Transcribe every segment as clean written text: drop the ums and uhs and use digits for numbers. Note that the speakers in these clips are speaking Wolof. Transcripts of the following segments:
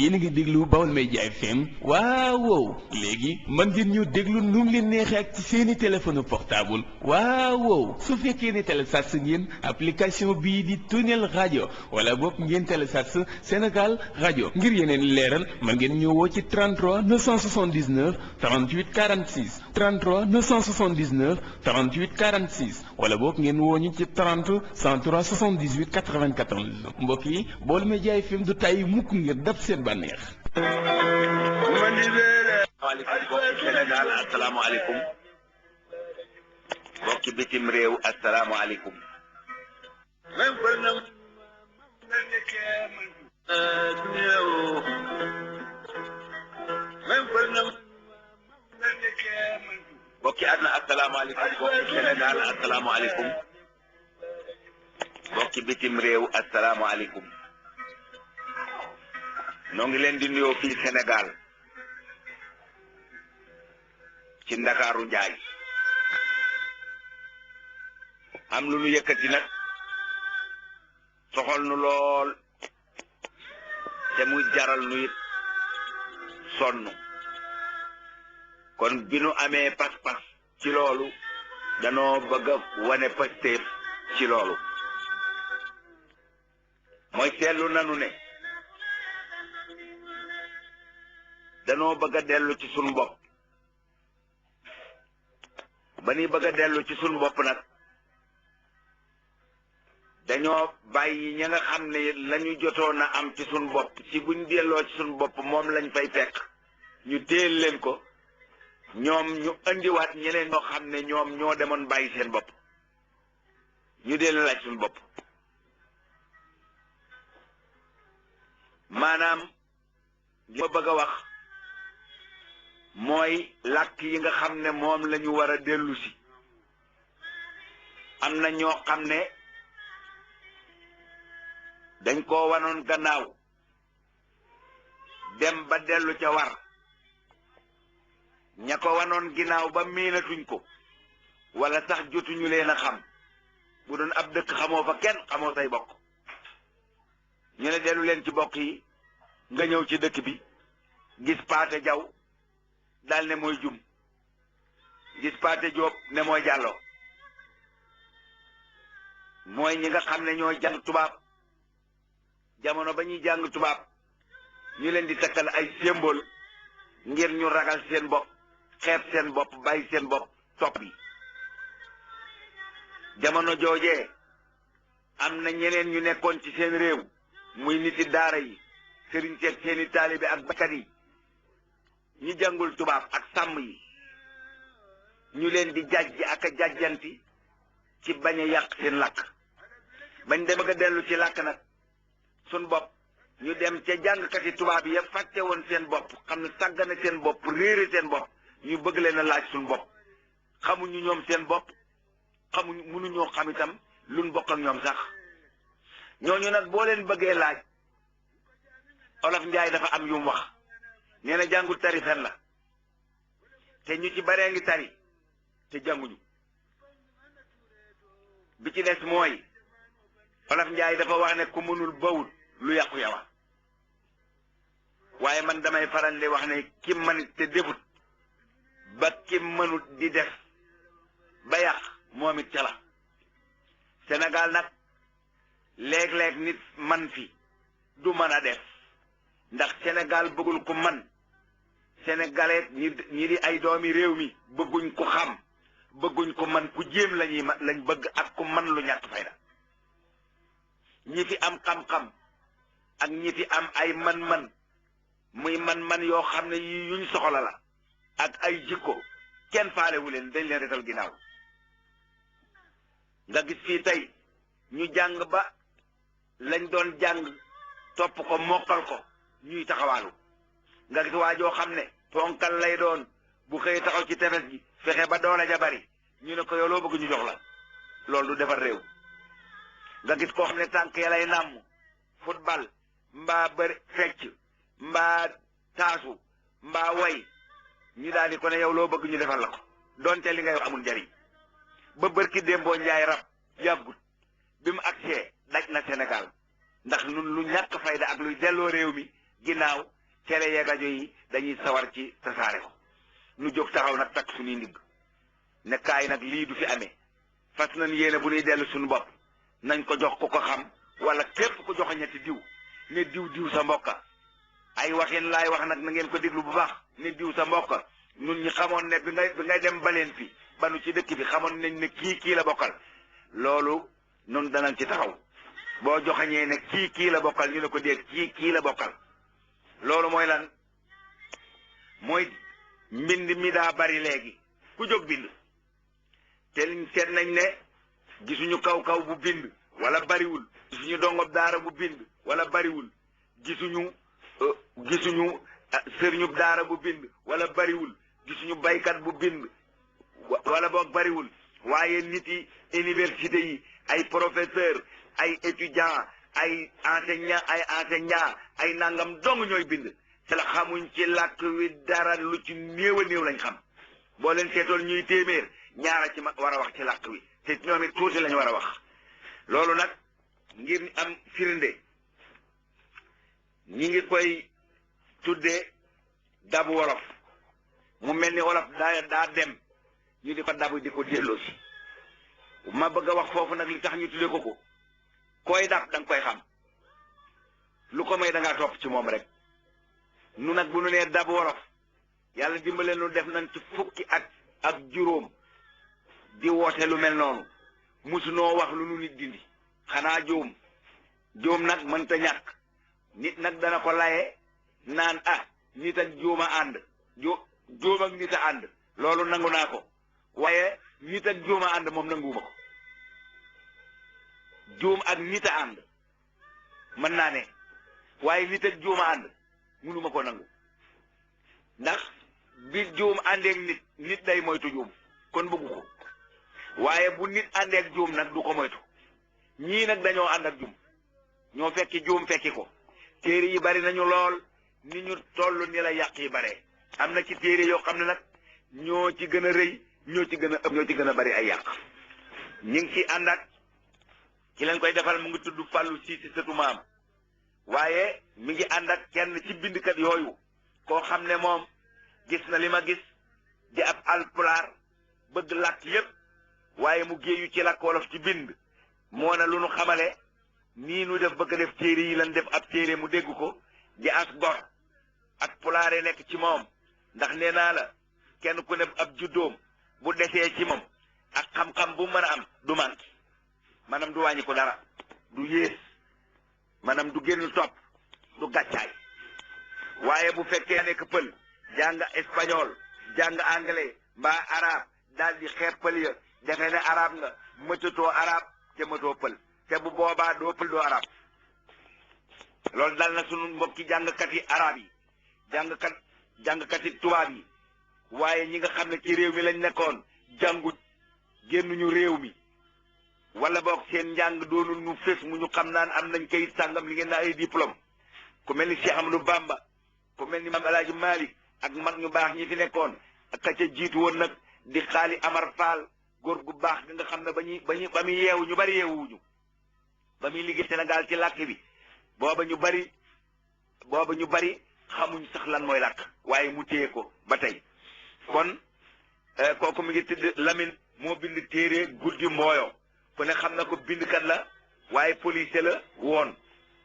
yéen a ngi déglu Baol Média FM waaw léegi mën ngeen ñu déglu nu mu leen neexee ak ci seeni téléphone portable waaw su fekkee ne télécharge ngeen application bii di Tunnel Radio wala boog ngeen télécharge Sénégal Radio ngir yeneen leeral mën ngeen ñu woo ci 33 979 38 46 33 979 38 46 wala boog ngeen woo ñu ci 30 103 78 94 mbokk yi Baol Média FM du tàyyi mukk ngir dab seen bànneex. mbokki Sénégal asalaamaaleykum mbokki bitim réew asalaamaaleykum. mbokki àdduna asalaamaaleykum mbokki Sénégal asalaamaaleykum mbokki bitim réew asalaamaaleykum. noo ngi leen di nuyoo fii Sénégal ci Ndakaaru Njaay am lu nu yëkkati nag soxol nu lool te muy jaral nu it sonn kon bi nu amee pas-pas ci loolu danoo bëgg a wane pasteef ci loolu mooy seetlu nanu ne danoo bëgg a dellu ci sunu bopp ba ni bëgg a dellu ci sunu bopp nag dañoo bàyyi ña nga xam ne lañu jotoon a am ci sunu bopp ci buñ delloo ci sunu bopp moom lañ fay fekk ñu téel leen ko ñoom ñu andiwaat ñeneen ñoo xam ne ñoom ñoo demoon bàyyi seen bopp ñu dellu laaj sunu bopp maanaam li ma bëgg a wax mooy làkk yi nga xam ne moom la ñu war a dellu si am na ñoo xam ne dañ koo wanoon gannaaw dem ba dellu ca war ña ko wanoon ginnaaw ba miinatuñ ko wala sax jotuñu leen a xam bu doon ab dëkk xamoo fa kenn xamoo say bokk ñu ne dellu leen ci bokk yi nga ñëw ci dëkk bi gis Paate Jaw daal ne mooy jum gis Paate Jóob ne mooy jàlloo mooy ñi nga xam ne ñoo jàng tubaab jamono ba ñuy jàng tubaab ñu leen di takkal ay symbole ngir ñu ragal seen bopp xeeb seen bopp bàyyi seen bopp topp yi jamono joojee am na ñeneen ñu nekkoon ci seen réew muy niti daara yi sëriñ seeg seeni taalibe ak bakkat yi ñi jàngul tubaab ak sàmm yi ñu leen di jàjj ak a jàjjanti ci bañ a yàq seen làkk bañ dem ak a dellu ci làkk nag sun bopp ñu dem ca jàngkati tubaab yi yëpp fàtte woon seen bopp xam ne sàggane seen bopp réere seen bopp ñu bëgg leen a laaj suñ bopp xamuñu ñoom seen bopp xamuñu mënuñoo xam itam luñ bokk ak ñoom sax ñooñu nag boo leen bëggee laaj Olof Njaay dafa am yum wax nee na jàngul tari fen la te ñu ci baree ngi tari te jànguñu bi ci des mooy Olof Njaay dafa wax ne ku mënul bawul lu yàqu yawa waaye man damay faral di wax ne ki man te defut ba ki mënut di def ba yàq moom it ca la Sénégal nag léeg-léeg nit man fi du mën a def ndax Sénégal bëggul ko man sénégalais ñi di ay doomi réew mi bëgguñ ko xam bëgguñ ko man ku jéem lañ bëgg ak ku man lu ñàkk fayda ñi fi am xam-xam ak ñi fi am ay man-man muy man-man yoo xam ne yi yuñ soxla la ak ay jikko kenn faalewu leen dañ leen retal ginnaaw nga gis fii tey ñu jàng ba lañ doon jàng topp ko mokkal ko ñuy taxawaalu nga gis waa joo xam ne ponkal lay doon bu xëy taxaw ci tefes gi fexe ba doole ja bari ñu ne ko yow loo bëgg ñu jox la loolu du defar réew nga gis koo xam ne tànk ya lay nàmm football mbaa bëri fecc mbaa taasu mbaa way ñu daal di ko ne yow loo bëgg ñu defal la ko donte li ngay wax amul njariñ ba bërki démboo njaay rab yàggut bi mu agsee daj na Sénégal ndax nun lu ñàkk fayda ak luy delloo réew mi ginnaaw télé yeeg rajo yi dañuy sawar ci tasaare ko nu jóg taxaw nag takk suñuy ndigg ne kaay nag lii du fi amee fas nañ yéene bu ñuy dellu suñu bopp nañ ko jox ku ko xam wala képp ku joxe ñetti diw ne diw sa mbokka ay waxin laay wax nag na ngeen ko déglu bu baax ne diw sa mbokka ñun ñi xamoon ne bi ngay dem baleen fi banu ci dëkk bi xamoon nañ ne kii la bokkal loolu ñun danañ ci taxaw boo joxañee ne kii la bokkal ñu ne ko déet kii la bokkal loolu mooy lan mooy mbind mi daa bari léegi ku jóg bind te liñ seet nañ ne gisuñu kaw bu bind wala bariwul gisuñu dongob daara bu bind wala bariwul gisuñu sëriñub daara bu bind wala bariwul gisuñu baykat bu bind wala boog bariwul waaye nit yi université yi ay professeur ay étudiant ay enseignant ay nangam dong ñooy bind te la xamuñ ci làkk wi dara lu ci néew a néew lañ xam boo leen seetool ñuy téeméer ñaara ci war a wax ci làkk wi te ñoom it tuuti lañ war a wax loolu nag ngir am firnde ñi ngi koy tuddee dabu wolof mu mel ni wolof daa dem ñu di ko dabu di ko delloosi ma bëgg a wax foofu nag li tax ñu tuddee ko koy dab da nga koy xam lu ko may da ngaa topp ci moom rek nu nag bu nu nee dabu wolof yàlla dimbale nu def nañ ci fukki ak juróom di woote lu mel noonu musunoo wax lu nu nit dindi xanaa juum nag mënta ñàkk nit nag dana ko laye naan nit ak juuma ànd juum ak nit a ànd loolu nangu naa ko waaye nit ak juuma ànd moom nanguwuma ko juum ak nit a ànd mën naa ne waaye nit ak juuma ànd mënuma ko nangu ndax bi juum àndeek nit day moytu juum kon bëggu ko waaye bu nit àndeek juum nag du ko moytu ñii nag dañoo ànd ak juum ñoo fekki juum fekki ko téere yi bari nañu lool ni ñu toll ni la yàq yi bare am na ci téere yoo xam ne nag ñoo ci gën a rëy ñoo ci gën a ëpp ñoo ci gën a bari ay yàq ñi ngi ci ànd ak ki leen koy defal mu ngi tudd Fallou Cissé sëtu maam waaye mi ngi ànd ak kenn ci bindkat yooyu koo xam ne moom gis na li ma gis di ab alpulaar bëgg làkk yépp waaye mu géeyu ci làkk wolof ci bind moo na lu nu xamale nii nu def bëgg def téere yi lan def ab téere mu dégg ko di as gor ak pulaare nekk ci moom ndax nee naa la kenn ku ne ab juddoom bu desee ci moom ak xam-xam bu mën a am du manqué maanaam du wàññi ko dara du yées maanaam du génn topp du gàccaay waaye bu fekkee nekk pël jàng espagnol jàng anglais mbaa arabe daal di xeeb pël ya defe ne arabe nga mëtatoo arabe te mëtoo pël te bu boobaa doo pël doo arabe loolu dal na sunu mbokki jàngkat yi arabe yi jàngkat yi tubaab yi waaye ñi nga xam ne ci réew mi lañ nekkoon jàngut génnuñu réew mi wala boog seen njàng doonul ñu fés mu ñu xam naan am nañ kayit sàngam li ngeen naa ay diplôme ku mel ni Cheikh Amadou Bamba ku mel ni Maam El Hadji Malick ak mag ñu baax ñi fi nekkoon ak ka ca jiitu woon nag di xaali Amar Fall góor gu baax gi nga xam ne ba muy yeewu ñu bari yeewuñu ba muy liggéey Sénégal ci làkk bi booba ñu bari xamuñ sax lan mooy làkk waaye mu téye ko ba tey kon kooku mi ngi tudd Lamine moo bind téere guddi mbooyo ku ne xam na ko bindkat la waaye policier la woon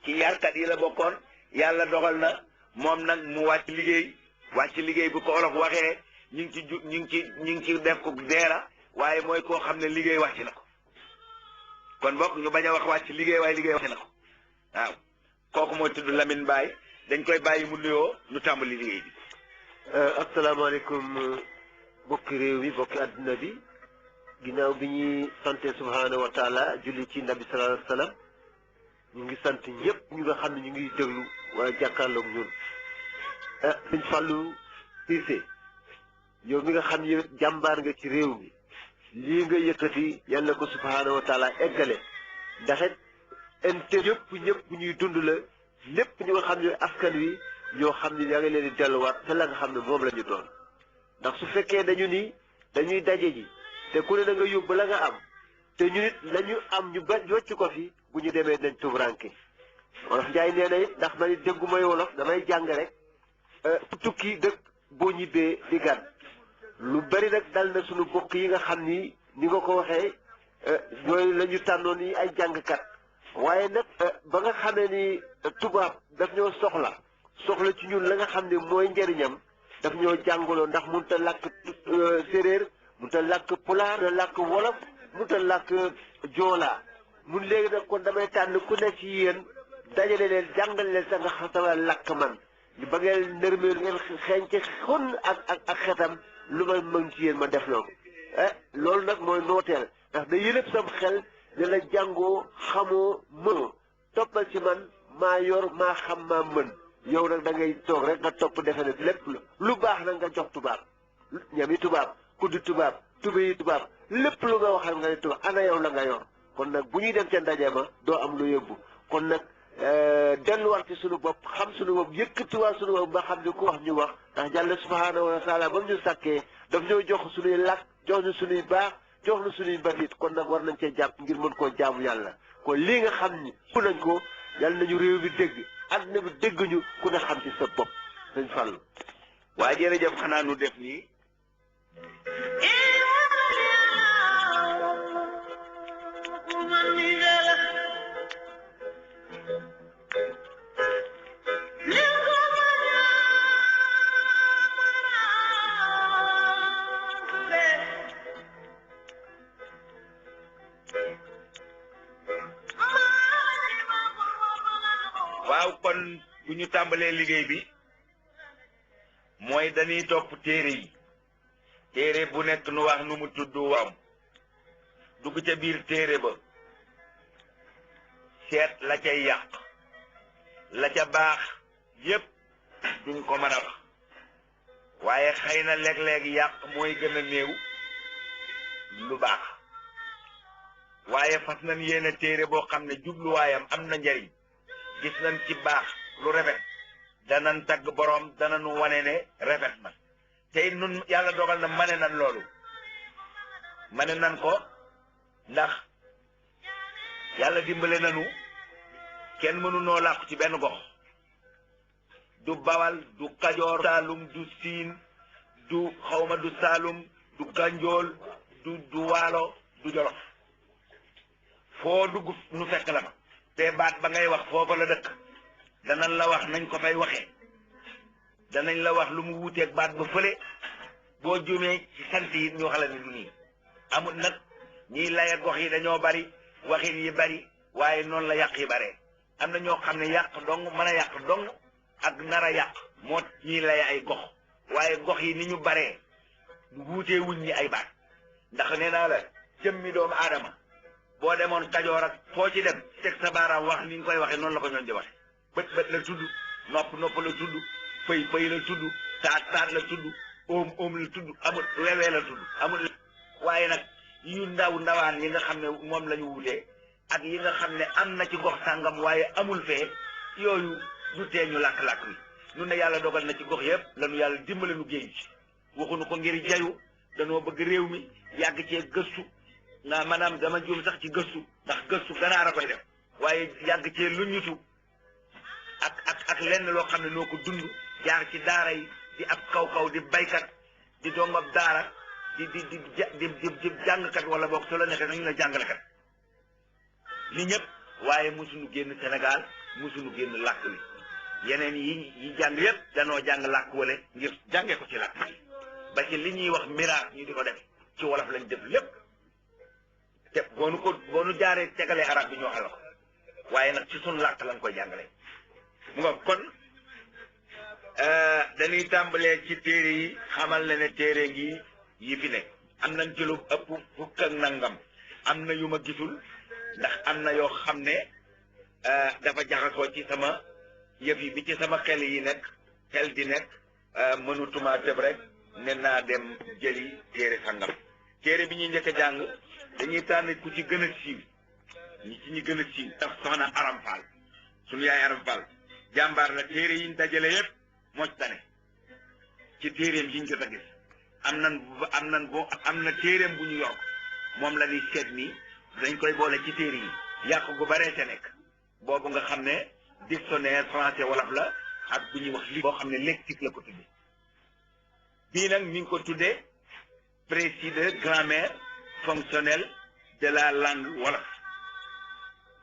ci yarkat yi la bokkoon yàlla dogal na moom nag mu wàcc liggéey bu ko olof waxee ñu ngi ci def ko deera waaye mooy koo xam ne liggéey wàcc na ko kon bokk ñu bañ a wax wàcc liggéey waaye liggéey wàcc na ko waaw kooku mooy tudd Lamine Baye dañ koy bàyyi mu nuyoo ñu tàmbali liggéey bi. asalaamaaleykum bokki réew mi bokki adduna bi ginnaaw bi ñuy sante subhaanahu wa taala julli ci nabi sallallahu alayhi wa sallam ñu ngi sant ñëpp ñu nga xam ne ñu ngi déglu waaye jàkkaarloog ñun sëñ Fallou Cissé yow mi nga xam ne jàmbaar nga ci réew mi lii nga yëkkati yal na ko subhaanahu wa taala eggale ndax it inte ñëpp ñuy dund la lépp ñu nga xam ne askan wi ñoo xam ne yaa ngi leen di delluwaat te la nga xam ne moom la ñu doon ndax su fekkee dañu ni dañuy daje ji te ku ne da nga yóbbu la nga am te ñu nit la ñu am ñu ba wàcc ko fi bu ñu demee dañ tubranke wolof Njaay nee na it ndax man it déggu may wolof damay jàng rek tukki dëkk boo ñibbee di gan lu bari nag dal na suñu bokk yi nga xam ni nga ko waxee ñooy la ñu tànnoon yi ay jàngkat waaye nag ba nga xamee ni tubaab daf ñoo soxla ci ñun la nga xam ne mooy njëriñam daf ñoo jàngaloo ndax mënut a làkk séeréer mënut a làkk pulaar mënut a làkk wolof mënut a làkk joolaa mun léegi nag kon damay tànn ku ne ci yéen dajale leen jàngal leen sax nga xam sama làkk man ba ngeen nërmeel ngeen xeeñ ci xun ak xetam lu ma mën ci yéen ma def loolu loolu nag mooy nooteel ndax da yëlëb sam xel ne la jàngoo xamoo mënoo toppal ci man maa yor maa xam maa mën yow nag da ngay toog rek nga topp defe ne lépp lu baax nag nga jox tubaab ñami tubaab kuddi tubaab tubéyi tubaab lépp lu nga waxal nga ne tubaab ana yow la nga yor kon nag bu ñuy dem ca ndaje ma doo am lu yóbbu kon nag delluwaat ci suñu bopp xam suñu bopp yëkkatiwaat suñu bopp ba xam ne ku wax ñu wax ndax Yàlla subhaanahu wa taala ba mu ñu sàkkee daf ñoo jox suñuy làkk jox ñu suñuy baax jox ñu suñuy batit kon nag war nañ cee jàpp ngir mën koo jaamu yàlla kon lii nga xam ni fu nañ ko yàlla nañu réew mi dégg àddina bi dégg ñu ku ne xam ci sa bopp dañ fàll waa jërëjëf xanaa nu def nii waaw kon bu ñu tàmbalee liggéey bi mooy dañuy topp téere yi téere bu nekk nu wax nu mu tudd waam dugg ca biir téere ba seet la cay yàq la ca baax yépp duñ ko mën a wax waaye xëy na léeg-léeg yàq mooy gën a néew lu baax waaye fas nañ yéene téere boo xam ne jubluwaayam am na njariñ gis nañ ci baax lu rafet danañ tagg boroom danañu wane ne rafet na tey nun yàlla dogal na mane nan loolu mane nan ko ndax yàlla dimbale nanu kenn mënu noo làqu ci benn gox du bawal du kajoor saalum du siin du xawma du saalum du ganjool du waalo du jolof foo dugg nu fekk la fa te baat ba ngay wax foofa la dëkk danañ la wax nañ ko fay waxee danañ la wax lu mu wuuteeg baat ba fële boo jumee ci sant yi ñu xala ne du nii amul nag ñiy laye gox yi dañoo bari waxin yi bari waaye noonu la yàq yi baree am na ñoo xam ne yàq dong mën a yàq dong ak nar a yàq moo ñiy laye ay gox waaye gox yi ni ñu baree wuutee wuñ ñi ay baat ndax nee naa la jëmmi doomu aadama boo demoon kajoor ak foo ci dem teg sa baaraam wax ni nga koy waxee noonu la ko ñoon di waxe bët la tudd nopp la tudd fëy la tudd taat la tudd oom la tudd amul weewee la tudd amul waaye nag yu ndawaan yi nga xam ne moom la ñu wutee ak yi nga xam ne am na ci gox sàngam waaye amul fee yooyu du tee ñu làkk-làkk wi nun ne yàlla dogal na ci gox yëpp lañu yàlla dimbale nu géej ci waxuñu ko ngir jayu danoo bëgg réew mi yàgg cee gëstu nga maanaam dama juum sax ci gëstu ndax gëstu ganaar a koy def waaye yàgg cee lu ñutu ak lenn loo xam ne noo ko dund jaar ci daara yi di ab kaw di baykat di dongab daara di jàngkat wala boog soo la nekkee nañu la jàngalekat li ñëpp waaye mosuñu génn Sénégal mosuñu génn làkk wi yeneen yi jàng yëpp danoo jàng làkk wala ngir jàngee ko ci làkk bi ba ci li ñuy wax miraas ñu di ko def ci wolof lañ def lépp te boo nu jaaree tegalee arab bi ñu waxal la ko waaye nag ci sunu làkk lañ koy jàngalee mu nga kon dañuy tàmbalee ci téere yi xamal na ne téere ngi yi fi nekk am nañ ci lu ëpp fukk ak nangam am na yu ma gisul ndax am na yoo xam ne dafa jaxasoo ci sama yëf yi bi ci sama xel yi nekk xel di nekk mënutuma tëb rek ne naa dem jëli téere sangam téere bi ñuy njëkk a jàng dañuy tànn ku ci gën a siiw ñi gën a siiw ndax soxna Aram Fall sunu yaay Aram Fall jàmbaar la téere yi ñu dajale yëpp moo ci tane ci téereem yi ñu jot a gis am na téereem bu ñu yor moom la ñuy seet nii dañ koy boole ci téere yi yàq gu baree ca nekk boobu nga xam ne dictionnaire français wolof la ak bu ñuy wax li boo xam ne lexique la ko tuddee bii nag mi ngi ko tuddee précis de grammaire fonctionnelle de la langue wolof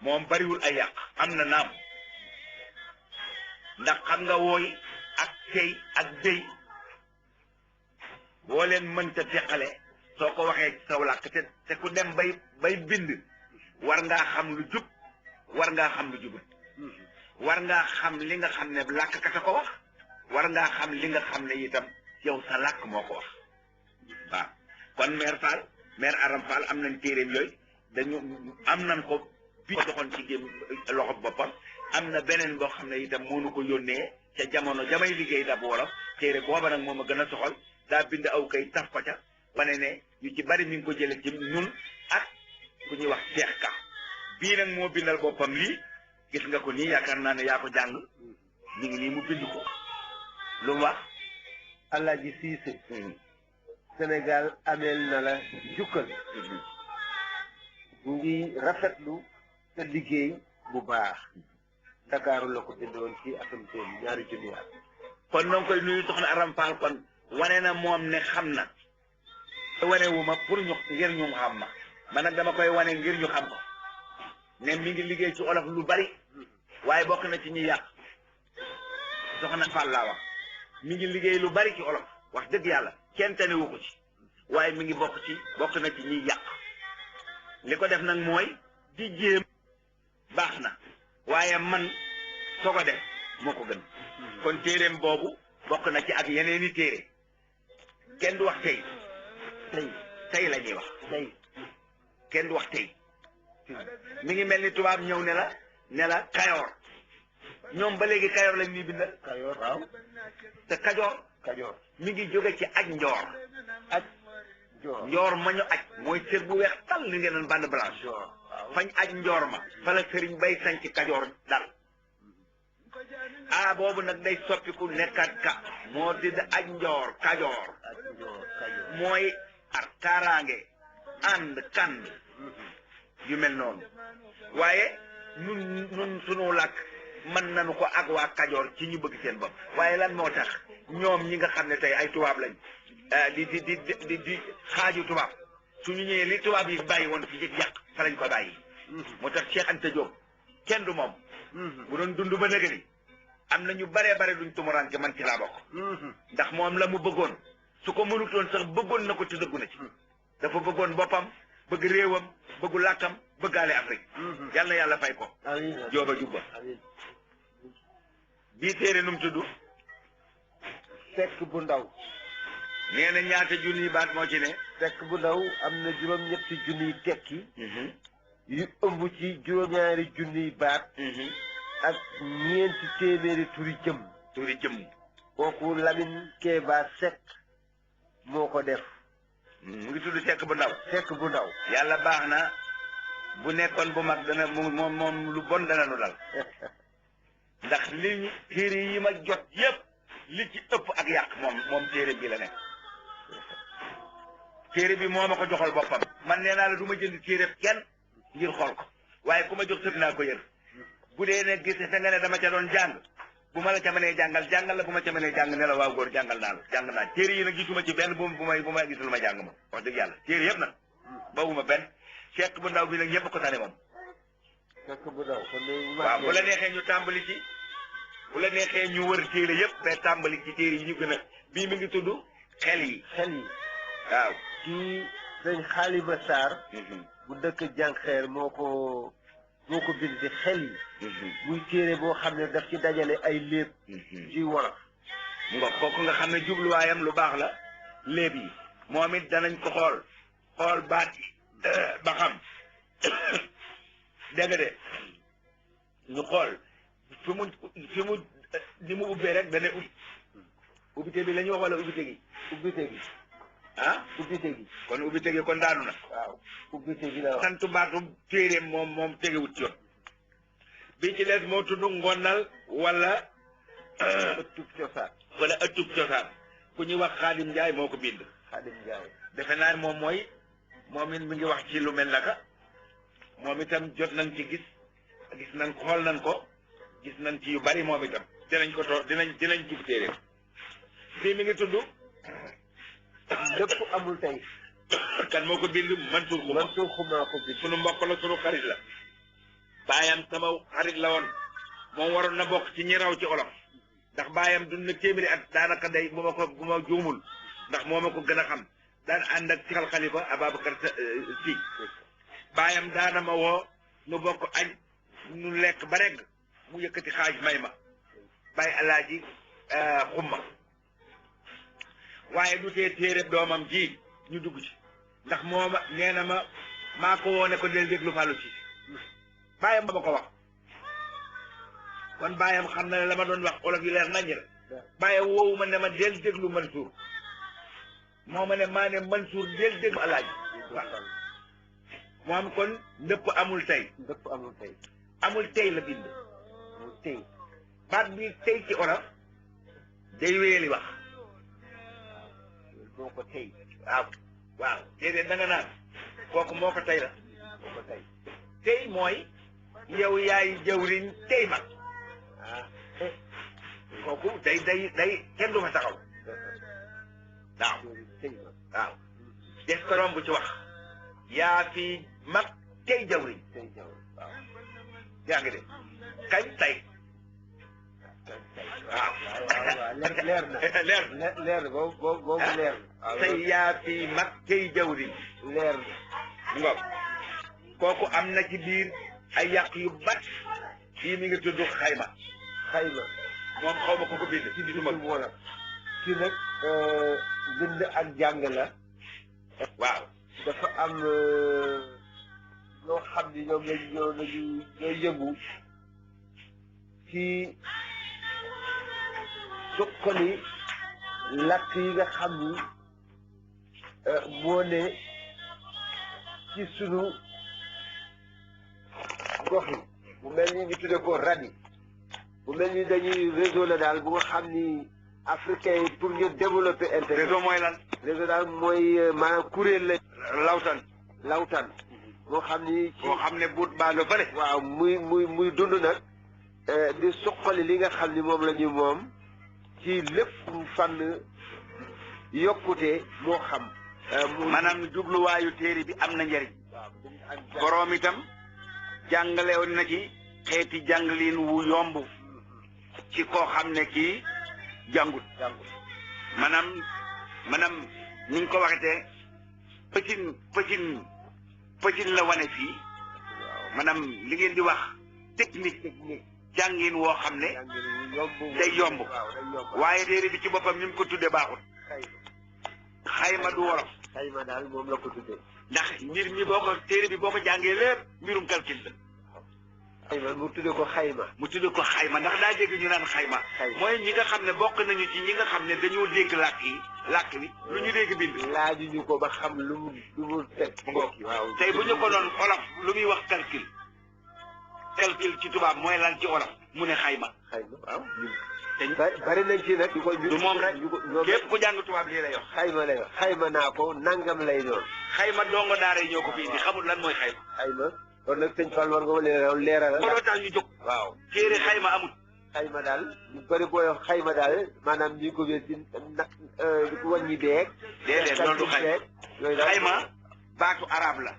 moom bariwul ay yàq am na naam ndax xam nga wooy ak tey ak béy boo leen mënta teqale soo ko waxee ci saw làkk te ku dem bay bind war ngaa xam lu jub war ngaa xam lu jubut war ngaa xam li nga xam ne làkk kata ko wax war ngaa xam li nga xam ne itam yow sa làkk moo ko wax waaw kon mère Aram Fall am nañ téeréem yooyu dañu am nañ ko bi ko doxoon ci gém loxo boppam am na beneen boo xam ne itam moo nu ko yónnee ca jamono jamay liggéey dab wolof téere booba nag moom a gën a soxal daa bind aw kay taf ko ca wane ne yu ci bari mi ngi ko jële ci ñun ak ku ñuy wax Seex Ka bii nag moo bindal boppam lii gis nga ko nii yaakaar naa ne yaa ko jàng ñu ngi nii mu bind ko lu mu wax Alaaji Siise Sénégal ameel na la jukkal ñu ngi rafetlu sa liggéey bu baax Dakaaru la ko bindoon ci atum teen 2000 at kon noo ngi koy nuyu soxna Aram Fall kon wane na moom ne xam na wane wu ma pour ñu ngir ñu xam ma man nag dama koy wane ngir ñu xam ko ne mi ngi liggéey ci olof lu bari waaye bokk na ci ñi yàq soxna Fall laa wax mi ngi liggéey lu bari ci olof wax dëgg yàlla kenn tanewu ko ci waaye mi ngi bokk na ci ñiy yàq li ko def nag mooy di jéem baax na waaye man soo ko def moo ko gën kon téeréem boobu bokk na ci ak yeneeni téere kenn du wax tey la ñuy wax kenn du wax tey mi ngi mel ni tubaab ñëw ne la kayoor ñoom ba léegi kayoor lañ ñuy bindal Kayoor waaw te kajoor mi ngi jóge ci aj njoor njoor ma ñu aj mooy cër bu weex tal li ngeen doon bande blanche fañ aj njoor ma fa la sëriñ bay sañ ci kajoor dal boobu nag day soppiku nekkaat ka moo di aj njoor kajoor mooy ar kaaraange ànd kand yu mel noonu waaye nun sunu làkk mën nañu ko ak waa kajoor ci ñu bëgg seen bopp waaye lan moo tax ñoom ñi nga xam ne tey ay tubaab lañ di xaaju tubaab suñu ñëwee li tubaab yi bàyyi woon fi yàq fa lañ ko bàyyi moo tax Cheikh Anta Diop kenn du moom bu doon dund ba nëgëni am na ñu baree bare duñ tumuranke man ci laa bokk ndax moom la mu bëggoon su ko mënutoon sax bëggoon na ko te dëggu na ci dafa bëggoon boppam bëgg réewam bëggu làkkam bëggaale Afrique yal na yàlla fay ko jooba jubba bii téere num tudd Sekk bu ndaw nee na ñaata junniy baat moo ci ne Sekk bu ndaw am na juróom-ñetti junniy tekki yu ëmb ci juróom-ñaari junniy baat ak ñeenti téeméeri turi jëm kooku Lamine Kéba Seck moo ko def mu ngi tudd Sekk bu ndaw yàlla baax na bu nekkoon bu mag dana moom lu bon dana nu dal ndax li téere yi ma jot yépp li ci ëpp ak yàq moom téere bi la nekk téere bi moo ma ko joxal boppam man nee naa la du ma jënd téere kenn ngir xool ko waaye ku ma jox sëf naa ko yër bu dee ne gis te nga ne dama ca doon jàng bu ma la ca mënee jàngal la bu ma ca mënee jàng ne la waaw góor jàng naa téere yi nag gisuma ci benn bu may gisul ma jàng ma wax dëgg yàlla téere yëpp nag bawuma benn Sekk bu ndaw bi nag ñëpp ko tane moom Sekk bu ndaw waaw bu la neexee ñu tàmbali ci bu la neexee ñu wër téere yëpp mais tàmbali ci téere yi ñu gën a bii mi ngi tudd xel yi waaw kii sëñ Xaaliba Sarr bu dëkk Jànxeer moo ko bind di xel yi muy téere boo xam ne daf ci dajale ay léeb ci wolof kooku nga xam ne jubluwaayam lu baax la léeb yi moom it danañ ko xool baat yi ba xam dégg nga de ñu xool fi mu ni mu ubbee rek dana ubbite bi la ñu wax wala ubbite gi ubbite gi kon ubbite gi kon daanu na waaw ubbite gi la wax santu baatu téeréem moom tegewut ci yoon bi ci des moo tudd ngonal wala ëttub cosaan ku ñuy wax Xaadim Njaay moo ko bind defe naa moom it mi ngi wax ci lu mel naka moom itam jot nañ ci gis nañ xool nañ ko gis nañ ci yu bari moom itam dinañ ko toog dinañ jub téere fii mi ngi tudd lépp amul tey. kan moo ko bind Mansour Xuma. Mansour Xuma ko bind. sunu mbokk la sunu xarit la baayam sama xarit la woon moom waroon na bokk ci ñi raw ci olof ndax baayam dund na téeméeri at daanaka day bu ma juumul ndax moo ma ko gën a xam daan ànd ak ci xalifa Ababacar Si baayam daana ma woo nu bokk añ nu lekk ba regg mu yëkkati xaaj may ma bàyyi alaaji Xuma waaye du tee téere doomam ji ñu dugg ci ndax mooma nee na ma maa ko woone ko del déglu Fallou Si bàyyam ba ma ko wax kon bàyyam xam na ne la ma doon wax olof yi leer naññ la bàyyam woowu ma ne ma del déglu Mansour moo ma ne maa ne Mansour del déglu alaaji waaw moom kon ndëpp amul tey ndëpp amul tey amul tey la bind amul tey baat bi tey ci olof day wéeli wax moo ko tey waaw déedéet da nga naan kooku moo ko tey la moo ko tey tey mooy yow yaay jawriñ tey mag kooku day kenn du fa taxaw waaw waaw des ko romb ci wax yaa fi mag tey jawriñ waaw yaa ngi de kañ tey waaw leer na leer boobu leer na tey yaa fi mag tey jawriñ leer na ngoog kooku am na ci biir ay yàq yu bat fii mi ngi tudd xayma moom xaw ma ko bind ci bisu mag wala kii nag bind ak jàng la waaw dafa am ñoo xam ni ñoom ñoo yëngu ci suqali làkk yi nga xam ni moo ne ci sunu gox yi bu mel ni ñu tudde ko radi bu mel ni dañuy réseau la daal bu nga xam ni africain yi pour ñu développer intérêt réseau mooy lan réseau daal mooy maanaam kuréel la lawtan moo xam ni boo xam ne buut baa nga bële waaw muy dund nag di suqali li nga xam ni moom la ñu moom ci lépp fànn yokkute moo xam maanaam jubluwaayu téere bi am na njëriñ boroom itam jàngalewoon na ci xeeti jànglin wu yomb ci koo xam ne kii jàngut maanaam ni nga ko waxetee pëcin la wane fii maanaam li ngeen di wax technique jàngin woo xam ne day yomb waaye téere bi ci boppam ni mu ko tuddee baaxul xayma du wolof xayma daal moom la ko tuddee ndax mbir mi boo ko téere bi boo ko jàngee lépp mbirum calcul la xayma mu tuddee ko xayma ndax daa dégg ñu naan xayma mooy ñi nga xam ne bokk nañu ci ñi nga xam ne dañoo dégg làkk wi lu ñu dégg bind laajuñu ko ba xam lu mu teg waaw tey bu ñu ko doon olof lu muy wax calcul ci tubaab mooy lan ci olof mu ne xayma waaw bari nañ ci nag du moom rek képp ku jàng tubaab lii lay wax xayma lay wax xayma naa ko nangam lay doon xayma dongo daara yi ñoo ko fi indi xamul lan mooy xayma kon nag sëñ Fall war nga ma leeral looloo tax ñu jóg waaw téere xayma amul xayma daal ñu bëri booy wax xayma daal maanaam ñi ko wér ci wàññi beeg déedéet loolu du yooyu xayma baatu arab la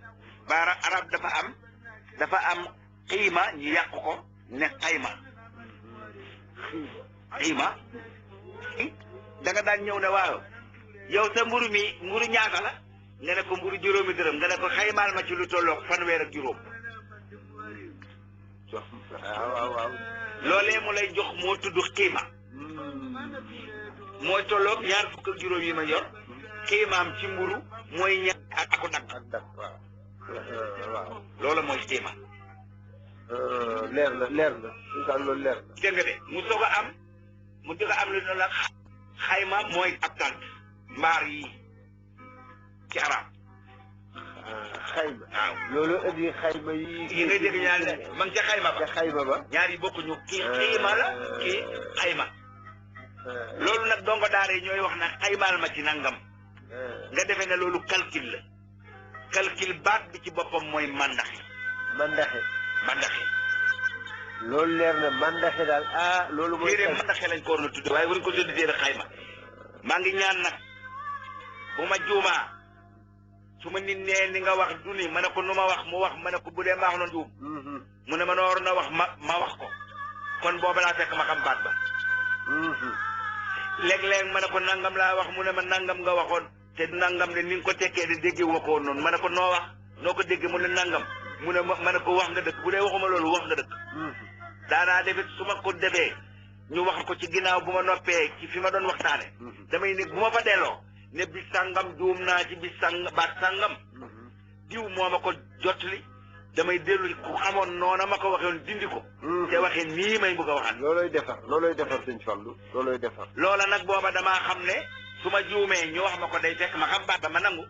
baara arab dafa am xiima ñu yàq ko ne xayma da nga daan ñëw ne waaw yow sa mburu ñaata la nga ne ko mburu juróomi dërëm nga ne ko xaymaal ma ci lu tolloog fanweer ak juróom waaw loolee mu lay jox moo tudd xiima mooy tolloog ñaar fukk ak juróom yi ma yor xiimaam ci mburu mooy ñaar ak ako dagg waaw loola mooy xiima leer na loolu leer na dégg nga de mu soog a am lu ne la xayma mooy ab tànt mbaar yi ci arab xayma waaw loolu indi xayma yi ngay dégg ñaar ma ngi ca xayma ba ñaar yi bokkuñu kii xiima la kii xayma loolu nag dongo daara yi ñooy wax na xaymaal ma ci nangam nga defee ne loolu calcul la calcul baat bi ci boppam mooy mandaxe loolu leer na mandaxe daal loolu mooy téere mandaxe lañ ko war na tudde waaye waruñ ko tudde téere xayma maa ngi ñaan nag bu ma juumaa su ma nit nee ni nga wax du ni ma ne ko nu ma wax mu wax ma ne ko bu dee maax na juum mu ne ma noo waroon a wax ma wax ko kon booba laa fekk ma xam baat ba léeg-léeg ma ne ko nangam laa wax mu ne ma nangam nga waxoon te nangam de ni nga ko tekkee de déggee woo ko woon noonu ma ne ko noo wax noo ko déggee mu ne nangam mu ne ma ne ko wax nga dëkk bu dee waxuma loolu wax nga dëkk daanaa defit su ma ko defee ñu wax ko ci ginnaaw bu ma noppee ci fi ma doon waxtaane damay ne bu ma fa delloo ne bis sàngam juum naa ci bis baat sàngam diw moo ma ko jotli damay dellu ku xamoon noona ma ko waxoon dindi ko te waxee nii may bëgg a waxaat looloy defar sëñ Fallu looloy defar loola nag booba damaa xam ne su ma juumee ñu wax ma ko day fekk ma xam baat ba ma nangu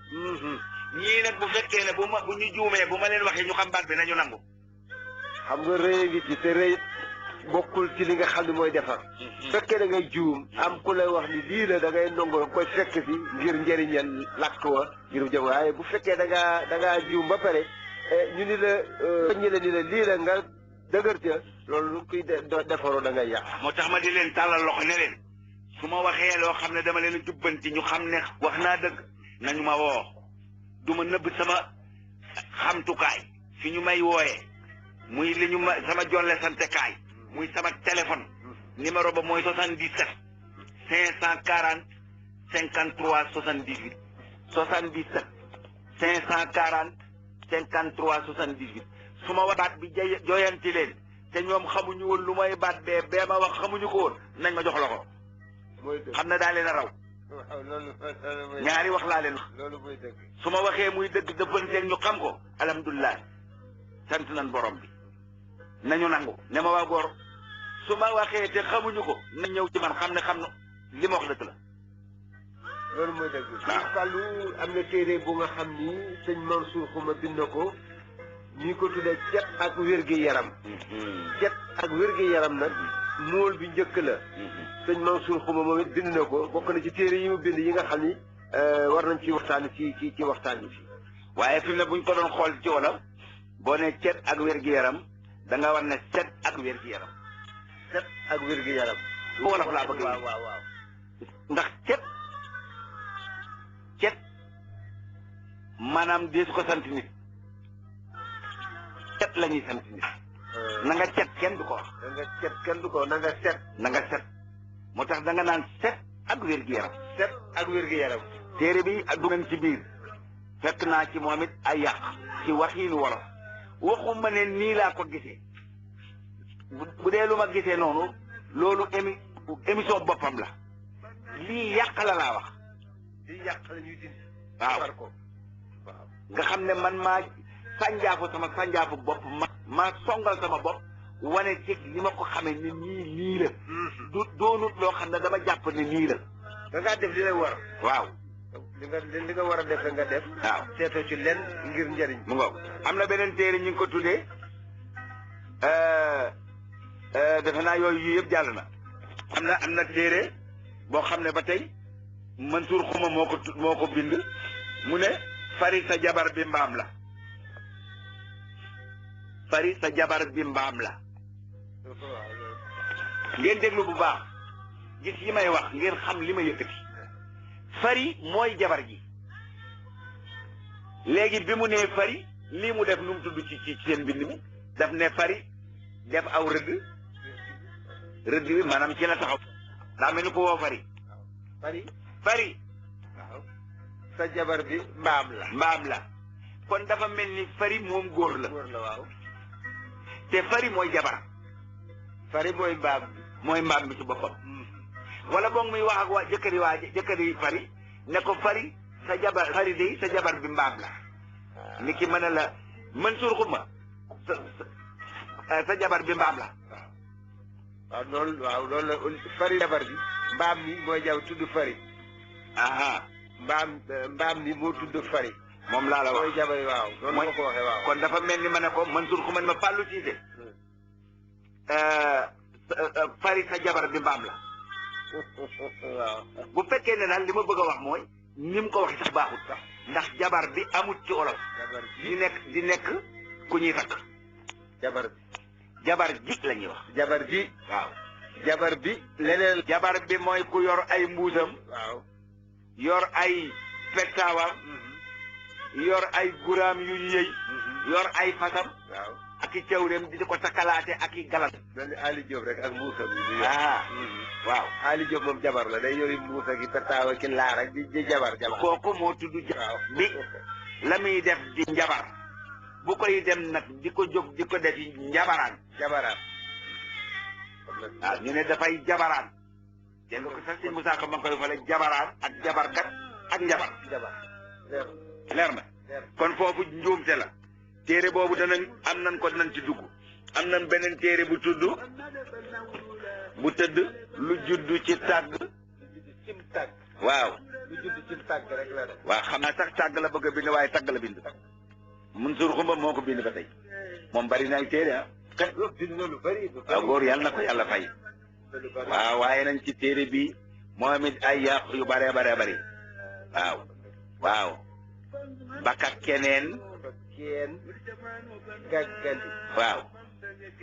ñii nag bu fekkee ne bu ñu juumee bu ma leen waxee ñu xam baat bi nañu nangu xam nga rëy ngi ci te rëy bokkul ci li nga xam ne mooy defar fekkee da ngay juum am ku lay wax ni lii la da ngay nangoo koy fekk si ngir njëriñal làkk wa ngir jëm waaye bu fekkee da ngaa juum ba pare ñu ni la ñi la ni la lii la nga dëgër ca loolu kuy defaroo da ngay yàq moo tax ma di leen tàllal loxo ne leen su ma waxee loo xam ne dama leen jubbanti ñu xam ne wax naa dëgg nañu ma woo du ma nëbb sama xamtukaay fi ñu may wooyee muy li ñu ma sama jolle santekaay muy sama téléphone numéro ba mooy 77 540 53 78 77 540 53 78 su ma wax baat bi joyanti leen te ñoom xamuñu woon lu may baat bee ma wax xamuñu ko woon nañ ma jox loxo xam ne daa leen a raw ñaari wax laa leen wax su ma waxee muy dëgg dëppanteeg ñu xam ko alhamdulilah sant nañ borom bi nañu nangu ne ma waa góor su ma waxee te xamuñu ko nañ ñëw ci man xam ne li ma wax dëgg la loolu mooy dëgg sëñ Fallou am na téere bu nga xam ni sëñ Mansour Xuma bind na ko ñu ngi ko tuddee cet ak wér-gi-yaram cet ak wér-gi-yaram nag mool bi njëkk la sëñ Mansour Xuma moom it bind na ko bokk na ci téere yi mu bind yi nga xam ni war nañ ci waxtaan ci waxtaan yi fii waaye fi mu ne buñ ko doon xool ci wolof boo ne cet ak wér-gi-yaram da nga war ne set ak wér-gi-yaram set ak wér-gi-yaram wolof laa bëgg waaw ndax cet maanaam dee su ko sant nit cet la ñuy sant nit na nga cet kenn du ko wax na nga set moo tax da nga naan set ak wér-gi-yaram set ak wér-gi-yaram téere bi du nañ ci biir fekk naa ci moom it ay yàq ci waxiinu wolof waxuma ne nii laa ko gisee bu dee lu ma gisee noonu loolu émission boppam la lii yàq la laa wax lii yàq la ñuy dindi waaw nga xam ne man maa sànjaafu sama sànjaafu bopp maa songal sama bopp wane ci li ma ko xamee ne nii la du doonut loo xam ne dama jàpp ne nii la da ngaa def li lay war waaw li nga war a def nga def waaw seetoo ci lenn ngir njëriñ mu ngoog am na beneen téere ñu ngi ko tuddee defe naa yooyu yëpp jàll na am na téere boo xam ne ba tey Mansour Xuma moo ko bind mu ne fari sa jabar bi mbaam la fari sa jabar bi mbaam la ngeen déglu bu baax gis yi may wax ngeen xam li ma yëkkati fari mooy jabar ji léegi bi mu nee fari lii mu def nu mu tudd ci seen bind mi daf ne fari def aw rëdd bi maanaam ci la taxaw daa mel ni ko woo fari waaw sa jabar bi mbaam la kon dafa mel ni fari moom góor la waaw te fari mooy jabar fari mooy mbaam bi ci boppam wala boog muy wax ak waa jëkkëri fari ne ko fari sa jabar bi mbaam la ni ki mën a la Mansour Xuma sa jabar bi mbaam la waaw loolu la fari jabar bi mbaam mi mooy tudd fari aha mbaam mi moo tudd fari moom laa la wax mooy jabar waaw loolu ma ko waxee waaw kon dafa mel ni ma ne ko Mansour Xuma ma Fallou Cissé fari sa jabar bi mbaam la waaw bu fekkee ne daal li ma bëgg a wax mooy ni mu ko waxee sax baaxut sax ndax jabar bi amut ci olof di nekk ku ñuy takk jabar jabar ji la ñuy wax. jabar ji. waaw. jabar bi leneen. jabar bi mooy ku yor ay mbuusam. waaw. yor ay pettaawam. yor ay guraam yu ñu yëy. yor ay fasam. waaw. ak i cawreem di ko takkalaate ak i galan. mel ni Ali Diop rek ak mbuusam yi ñu yor. waaw. Ali Diop moom jabar la day yori mbuus ak i pettaaw ak i laar ak di jabar. kooku moo tudd jabar bi la muy def di njabar bu koy dem nag di ko jóg di ko defi njabaraan. jabaraan. waaw ñu ne dafay jabaraan. dégg nga ko sax si Moussa Ka ma koy fale jabaraan ak jabarkat ak njabar. jabar leer na kon foofu njuumte la. téere boobu danañ am nañ ko dinañ ci dugg am nañ beneen téere bu tudd bu tëdd lu juddu ci tàgg. cim tàgg. waaw. lu judd cim tàgg rek la def. waaw xam naa sax tàgg la bëgg a bind waaye tàgg la bind. Mansour Xumba moo ko bind ba tey moom bari na ay téere ah. bind na lu bari. waaw góor yàlla na ko yàlla fay. waaw waaye nañ ci téere bi moom it ay yàq yu baree baree bari. waaw. waaw. bakkat keneen. kenn gàgganti. waaw.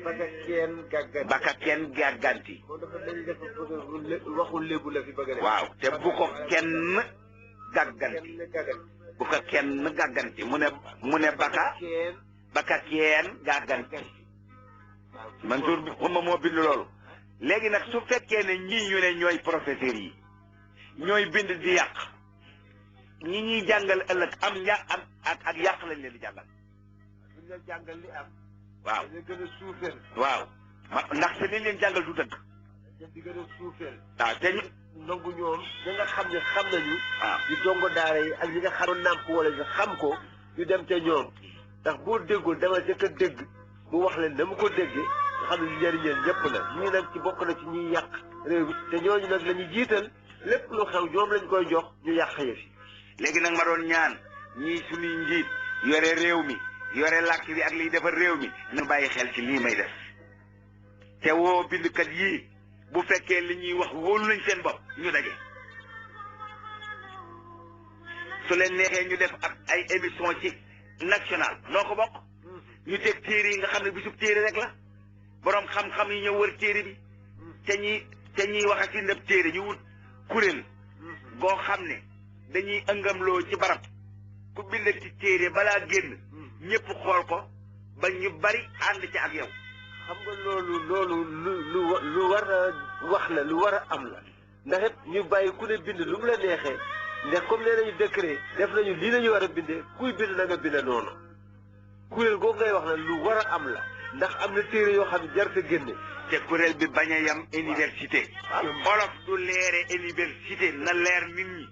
bakkat kenn gàgganti. kenn gàgganti. moom dafa dañuy def waxul lébu la fi bëgg a def. waaw te bu ko kenn gàgganti. bu ko kenn gàgganti mu ne bakkat kenn gàgganti. Mansour bi xuma moo bind loolu. léegi nag su fekkee ne ñii ñu ne ñooy professeurs yi ñooy bind di yàq ñi ñuy jàngal ëllëg am ak yàq lañ leen di jàngal. duñ leen jàngal li am. waaw dañ leen gën a suufeel. waaw ndax te liñ leen jàngal du dëgg. dañ di gën a suufeel. waaw te ñu. nangu ñoom ñi nga xam ne xam nañu. waaw di dongo daara yi ak ñi nga xamoon nàmp wala ñu xam ko ñu dem te ñoom ndax boo déggul demal ca ka dégg mu wax leen na mu ko déggee nga xam ne njëriñeen ñëpp la ñii nag ci bokk na ci ñiy yàq réew mi te ñooñu nag la ñuy jiital lépp lu xew ñoom lañ koy jox ñu yàq yëf yi. léegi nag ma doon ñaan ñii suñuy njiit yore réew mi yore làkk bi ak liy defar réew mi ñu bàyyi xel ci lii may def te woo bindkat yii bu fekkee li ñuy wax wóolu nañ seen bopp ñu daje su leen neexee ñu def ab ay émission ci national noo ko bokk ñu teg téere yi nga xam ne bisub téere rek la boroom xam-xam yi ñëw wër téere bi te ñuy wax ak ci ndeb téere ñu wut kuréel boo xam ne dañuy ëngamloo ci barab ku bind ci téere balaa génn ñëpp xool ko ba ñu bari ànd ci ak yow. xam nga loolu lu war a wax la lu war a am la ndax it ñu bàyyi ku ne bind lu mu la neexee ndax comme nee nañu décret def nañu lii nañu war a bindee kuy bind na nga bind noonu kuréel googu ngay wax na lu war a am la ndax am na téere yoo xam ne jar sa génne. te kuréel bi bañ a yam université. olof du leere université na leer nit ñi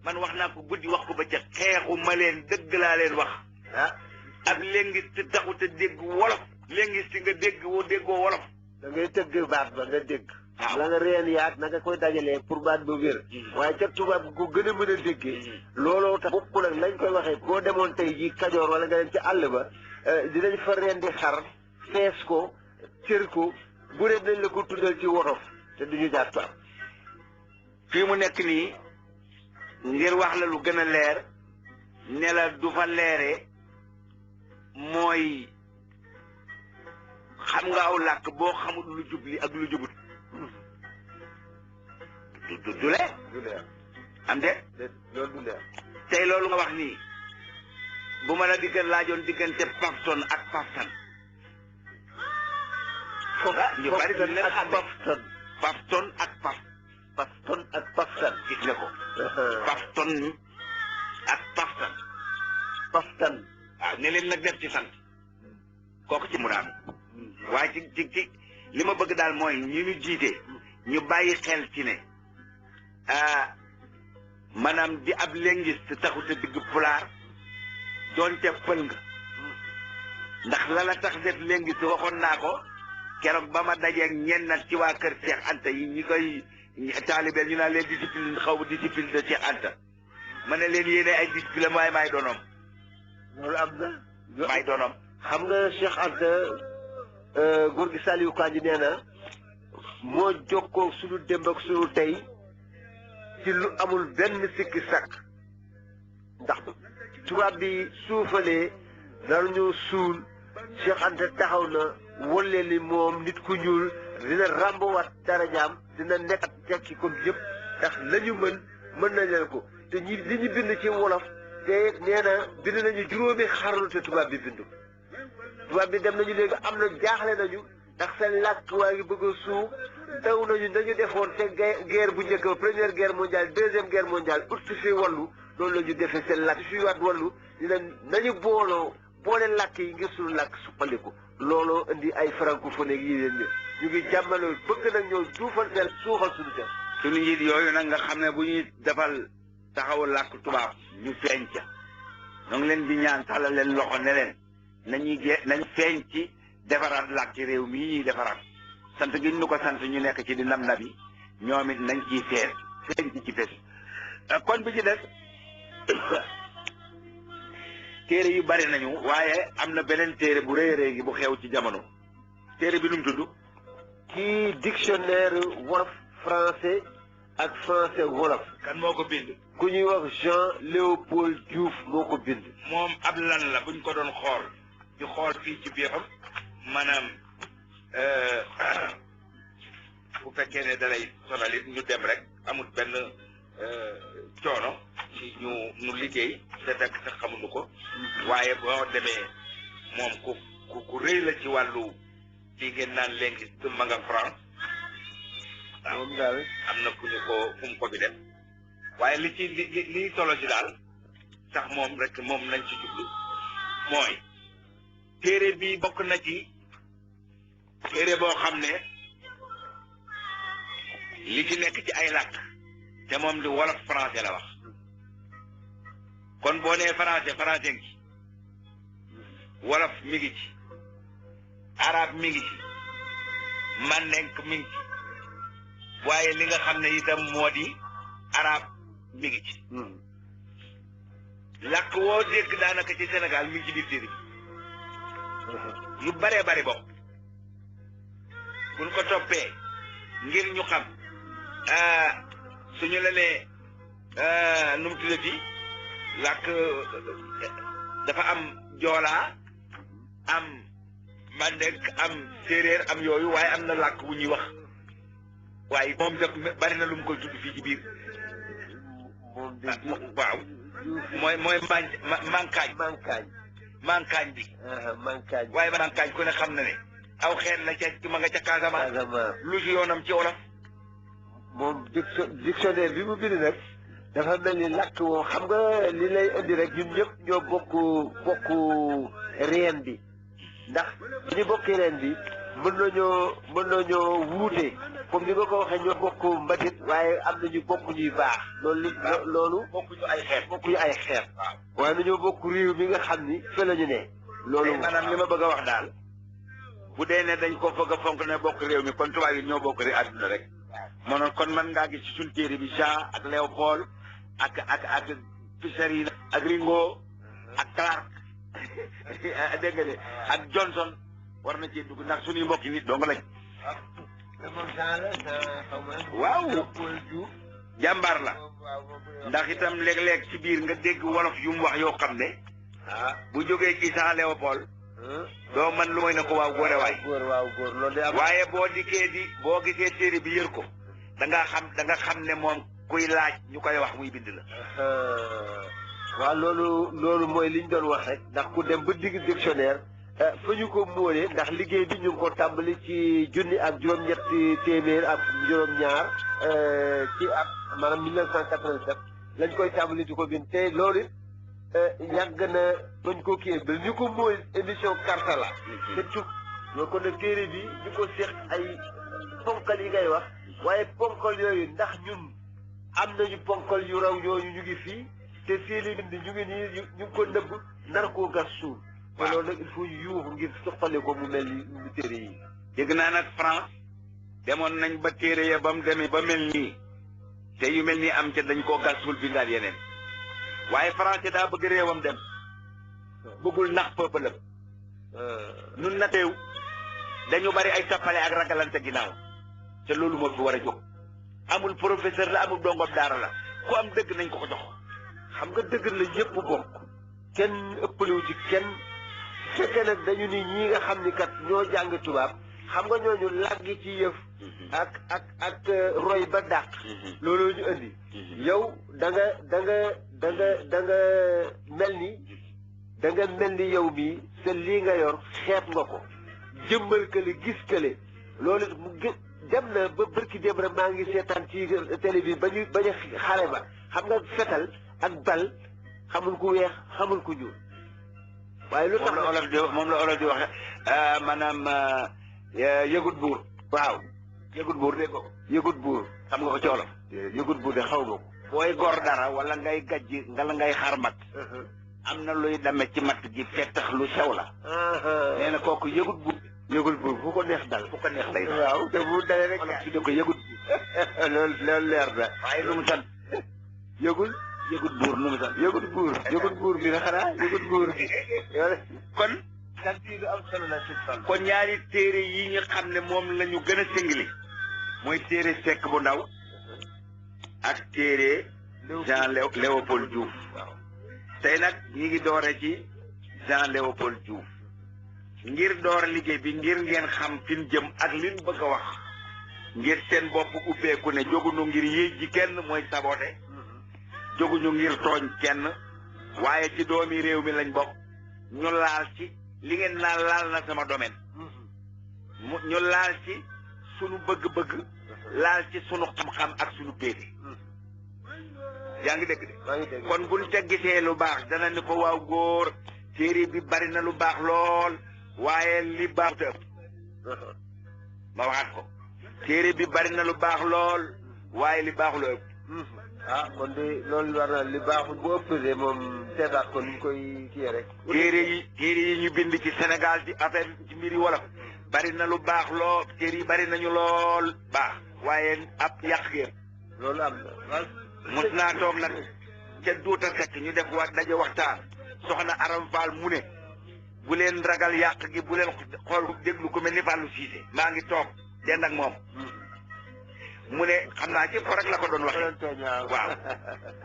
man wax naa ko guddi wax ko ba ca xeexu ma leen dëgg laa leen wax. ab léegi te taxu te dégg wolof. léegi si nga déggoo wolof. da ngay tëgg baat ba nga dégg. la nga reen yaat na nga koy dajalee pour baat ba wér. waaye ca tubaab ko gën a mën a déggee. looloo tax bokkul ak lañ koy waxee boo demoon tey jii Kajoor wala nga dem ci àll ba dinañ fa reen di xar fees ko cër ko bu dee nañ la ko tuddal ci wolof te duñu jaat ba. fii mu nekk nii ngir wax la lu gën a leer ne la du fa leeree mooy. xam nga aw làkk boo xamul lu jubli ak lu jubut du leer. du leer. am de. loolu du leer. tey loolu nga wax nii bu ma la laajoon diggante Pafton ak Paftan. ñu bari dañ leen xam Pafton ak Pafton ak Paftan. gis nga ko. Pafton ak Paftan. Paftan. waaw ne leen nag def ci sant kooku ci muraam waaye ci li ma bëgg daal mooy ñu ñu jiite ñu bàyyi xel ci ne maanaam di ab linguiste taxut a digg pulaar doonte pël nga ndax la tax def linguiste waxoon naa ko keroog ba ma dajeeg ñenn nag ci waa kër Cheikh Anta yi ñi koy taalibeel ñu naan leen discipline xaw ma discipline de Cheikh Anta ma ne leen yéene ay discipline waaye maay doonoom. loolu am na. maay doonoom. xam nga Cheikh Anta góor gi Saliou Kandji nee na moo jokkoo suñu démb ak suñu tey ci lu amul benn sikki sàkk ndax tubaab bi suufalee dañu suul Cheikh Anta taxaw na wólle ni moom nit ku ñuul dina ràmbawaat darajaam dina nekk tekki comme yëpp ndax la ñu mën nañ leen ko te ñi li ñu bind ci wolof te nee na bind nañu juróomi xarnu te tubaab bi bindu tubaab bi dem nañu léegi am na jaaxle nañu ndax seen làkk waa ngi bëgg a suuf daw nañu dañu defoon te guerre bu njëkk ba première guerre mondiale deuxième guerre mondiale ut si fi wàllu loolu la ñu defee seen làkk si waat wàllu dina nañu boole làkk yi ngir suñu làkk suqaliku looloo indi ay francophonie yi leen ñu ngi jàmmaloo bëgg nag ñoo suuxal suñu def suñu njiit yooyu nag nga xam ne bu ñuy defal taxaw làkk tubaab ñu feeñ ca ñoo ngi leen di ñaan tàllal leen loxo ne leen nañ feeñ ci defaraat làkk ci réew mii ñuy defaraat sant gi ñu ko sant ñu nekk ci di nam nabi ñoom it nañ ciy feeñ ci fes kon bi ci des téere yu bari nañu waaye am na beneen téere bu rëy a rëy gi bu xew ci jamono téere bi nu mu tudd ci dictionnaire wolof français ak français wolof kan moo ko bind ku ñuy wax Jean Léopold Diouf moo ko bind moom ab lan la buñ ko doon xool di xool fii ci biiram maanaam bu fekkee ne dalay sonalit ñu dem rek amul benn coono ci ñu liggéey te fekk sax xamuñu ko waaye boo demee moom ku rëy la ci wàllu ci ngeen naan léegi ma nga France waaw moom daal am na fu mu ko bi def waaye li solo ci daal sax moom rek moom lañ ci jublu mooy téere bi bokk na ci téere boo xam ne li ci nekk ci ay làkk te moom di wolof français la wax kon boo nee français ngi ci wolof mi ngi ci arab mi ngi ci mandenk mi ngi ci waaye li nga xam ne itam moo di arab mi ngi ci làkk woo dégg daanaka ci Sénégal mi ngi ci biir téere bi yu baree bari bokk buñ ko toppee ngir ñu xam suñu la nee nu mu tuddati làkk dafa am joolaa am mandek am séeréer am yooyu waaye am na làkk bu ñuy wax waaye moom daf bari na lu mu koy tudd fii ci biir waaw mooy mankaañ bi waaye mankaañ ku ne xam na ne aw xeet la ca ma nga ca Casamance lu ci yoonam ci wolof moom dictionnaire bi mu bind nag dafa mel ni làkk woo xam nga li lay indi rek ñun ñëpp ñoo bokk reen bi ndax ñu bokki reen bi mën nañoo wuute comme ni nga ko waxee ñoo bokk mbatit waaye am nañu bokk ñuy baax loolu bokkuñu ay xeet waaye nañoo bokk réew mi nga xam ni fa la ñu ne loolu maanaam li ma bëgg a wax daal bu dee ne dañ ko bëgg a fonk ne bokk réew mi kon tubaab yi ñoo bokk réew àdduna rek monoon kon man ngaa gis ci suñ téere bi Jean ak Léopold ak Fischerine ak Ringo ak Clark dégg nga de ak Johnson war na cee dugg ndax suñuy mbokk yi nit dong lañ waaw jàmbaar la ndax itam léeg-léeg ci biir nga dégg wolof yu mu wax yoo xam ne bu jógee ci Jean Léopold doo man lu mooy ne ko waaw góore waay waaye boo gisee téere bi yër ko da nga xam ne moom kuy laaj ñu koy wax muy bind la waaw loolu mooy liñ doon wax rek ndax ku dem ba digg dictionnaire fa ñu ko móolee ndax liggéey bi ñu ngi ko tàmbali ci junni ak juróom-ñetti téeméer ak juróom-ñaar ci at maanaam 1987 lañ koy tàmbali di ko bind te loolu yàgg na bañ ko kii ba ñu ko mooy émission carte la te tug loo ko nag téere bi ñu ko seq ay ponkal yi ngay wax waaye ponkal yooyu ndax ñun am nañu ponkal yu raw yooyu ñu ngi fii te seeni bind ñu ngi nii ñu ngi ko nëbb nar koo gas suul te loolu nag il faut ñu yuuxu ngir soqale ko mu mel ni mu téere yi dégg naa nag France demoon nañ ba téere ya ba mu demee ba mel nii te yu mel nii am ca dañ koo gas suul bindaat yeneen waaye français daa bëgg réewam dem bëggul nax peuple nun na teew dañu bari ay tappale ak ragalante ginnaaw te loolu moo fi war a jóg amul professeur la amul dongob daara la ku am dëgg nañ ko ko jox xam nga dëgg la yëpp bokk kenn ëppalewu ci kenn fekkee nag dañu ni ñii nga xam ni kat ñoo jàng tubaab xam nga ñooñu làggi ci yëf ak roy ba dàq loolu ñu indi yow da nga mel ni yow mii te lii nga yor xeeb nga ko jëmmal kële gis kële loolu dem na ba bërki dem rek maa ngi seetaan ci télé bi bañ a xale ba xam nga fetal ak bal xamul ku weex xamul ku ñuul waaye lu tax moom la olof di wax maanaam yëgut buur waaw yëgut buur dégg ko yëgut buur xam nga ko ci olof yëgut buur de xaw ma ko booy gor dara wala ngay gajji nga ngay xar mat am na luy dame ci matt gi fettax lu sew la nee na kooku yëgut buur fu ko neex dal day waaw te bu dalee rek su de ko yëgut buur loolu leer na waaye lu mu sant yëgut buur nu mu sant yëgut buur bi na xanaa yëgut buur bi kon sant yi lu am solo la ci fan kon ñaari téere yi ñu xam ne moom la ñu gën a singli mooy téere Seck bu ndaw ak téere Jean Léopold Diouf tey nag ñi ngi doore ci Jean Léopold Diouf ngir door liggéey bi ngir ngeen xam fi ñu jëm ak li ñu bëgg a wax ngir seen bopp ubbeeku ne jóguñu ngir yéej ji kenn mooy saboté jóguñu ngir tooñ kenn waaye ci doomi réew mi lañ bokk ñu laal ci li ngeen naan laal na sama domaine ñu laal ci sunu bëgg-bëgg laal ci sunu xam-xam ak sunu péete yaa ngi dégg de kon buñ ca gisee lu baax dana ni ko waaw góor téere bi bari na lu baax lool waaye li baax te ëpp ma waxaat ko téere bi bari na lu baax lool waaye li baax lu ëpp kon de loolu war na li baaxul bu ëpp de moom seetaat ko ni ñu koy kii rek téere yi ñu bind ci Sénégal ci affaire ci mbiri wolof bari na lu baax lool téere yi bari nañu lool baax waaye ab yàq ngeen loolu am na mos naa toog nag ca duuta fekk ñu def daje waxtaan soxna Aram Fall mu ne bu leen ragal yàq gi bu leen xool déglu ko mel ni Fallou Cissé maa ngi toog dend ak moom mu ne xam naa ci fo rek la ko doon waxee waaw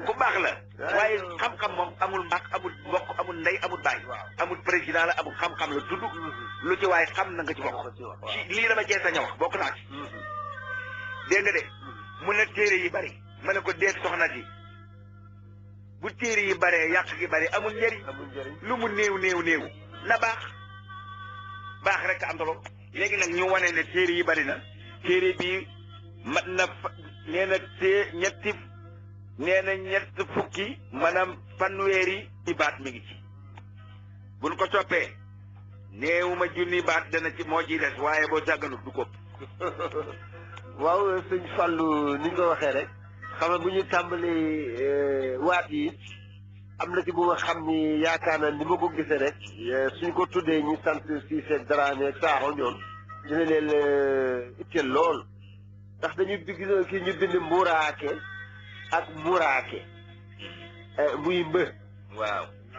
ku baax la waaye xam-xam moom amul mbaax amul mbokk amul ndey amul baay amul président la amul xam-xam la tudd lu ci waaye xam na nga ci bokk ci lii dama cee sañ a wax bokk naa ci dégg nga de mu ne téere yi bari ma ne ko déet soxna si bu téere yi baree yàq gi bari amul njëriñ lu mu néew na baax rek am solo léegi nag ñu wane ne téere yi bari na téere bi mat na nee na ñett fukki maanaam fanweeri i baat mi ngi ci buñ ko toppee néewuma junni baat dana ci moo ciy des waaye boo sàgganut du ko waaw sëñ Fallou ni nga ko waxee rek xam nga bu ñu tàmbali waat yi am na ci bu nga xam ni yaakaar na ni ma ko gisee rek suñ ko tuddee ñi sant Cissé Dramé ak Sakho ñoom dina leen itteel lool ndax dañu gis kii ñu bind mburaake ak muraake muy mbë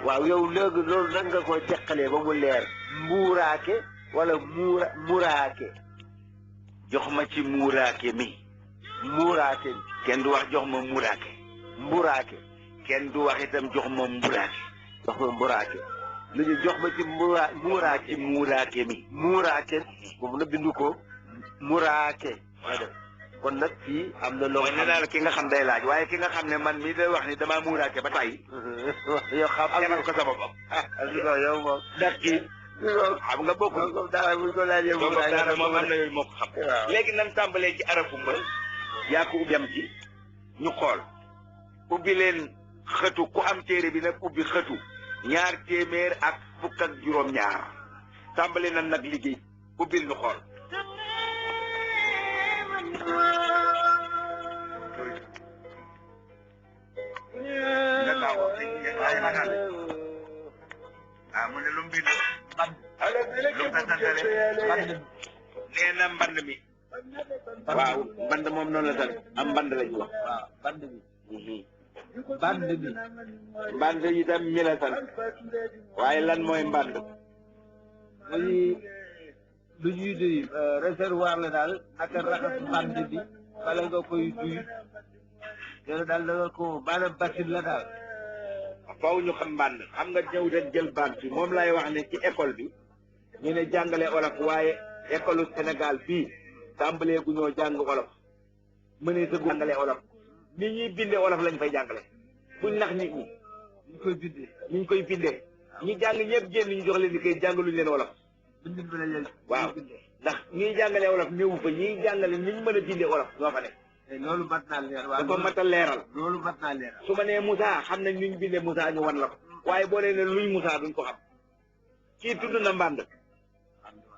waaw yow léegi loolu nag nga koy teqalee ba mu leer mbuuraake wala muraake jox ma ci muuraake mi muuraake mi kenn du wax jox ma muraake mburaake kenn du wax itam jox ma mburaake jox ma mburaake lu ñu jox ma ci muuraake muuraake mi muuraake moom na bindu ko muraake kon nag fii am na loo xam ne ki nga xam day laaj waaye ki nga xam ne man mii day wax ni damaa muuraake ba tey yow xam demal ko sama bopp yow moom ndax kii xam nga bokkul dara buñ ko laajee daara moom am na yooyu moo ko xam léegi nan tàmbalee ci arafu mbër yaa ko ubbi am ci ñu xool ubbi leen xëtu ku am téere bi nag ubbi xëtu 2 téeméer ak fukk ak juróom-ñaar tàmbale nan nag liggéey ubbil ñu xool mu ne lu mu bind lu mu tasantale nee na mband mi waaw mband moom noonu la tal am mband lañu wax mband itam mi la tal waaye lan mooy mband lu ñuy duy réservoir la daal ak raxas mband bi bala nga koy duy loolu daal da nga ko maanaam basin la daal faw ñu xam mbànd xam nga ñëw rek jël baat bi moom lay wax ne ci école bi ñu ne jàngale olof waaye école Sénégal fii tàmbalee gu ñoo jàng olof mënee sa jàngale olof ni ñuy bindee olof lañ fay jàngale buñ nax nit ñi ñu koy bindee ñi jàng ñëpp génn ñu jox leen ni koy jàngaluñ leen olof waaw ndax ñiy jàngale olof néewu fa ñiy jàngale ni ñu mën a bindee olof ñoo fa nekk loolu mat naa leer waaw dafa mat a leeral loolu mat naa leeral su ma nee Moussa xam nañ ni ñu bindee Moussa ñu wan la ko waaye boo lee ne luy Moussa duñ ko xam kii tudd na mbànd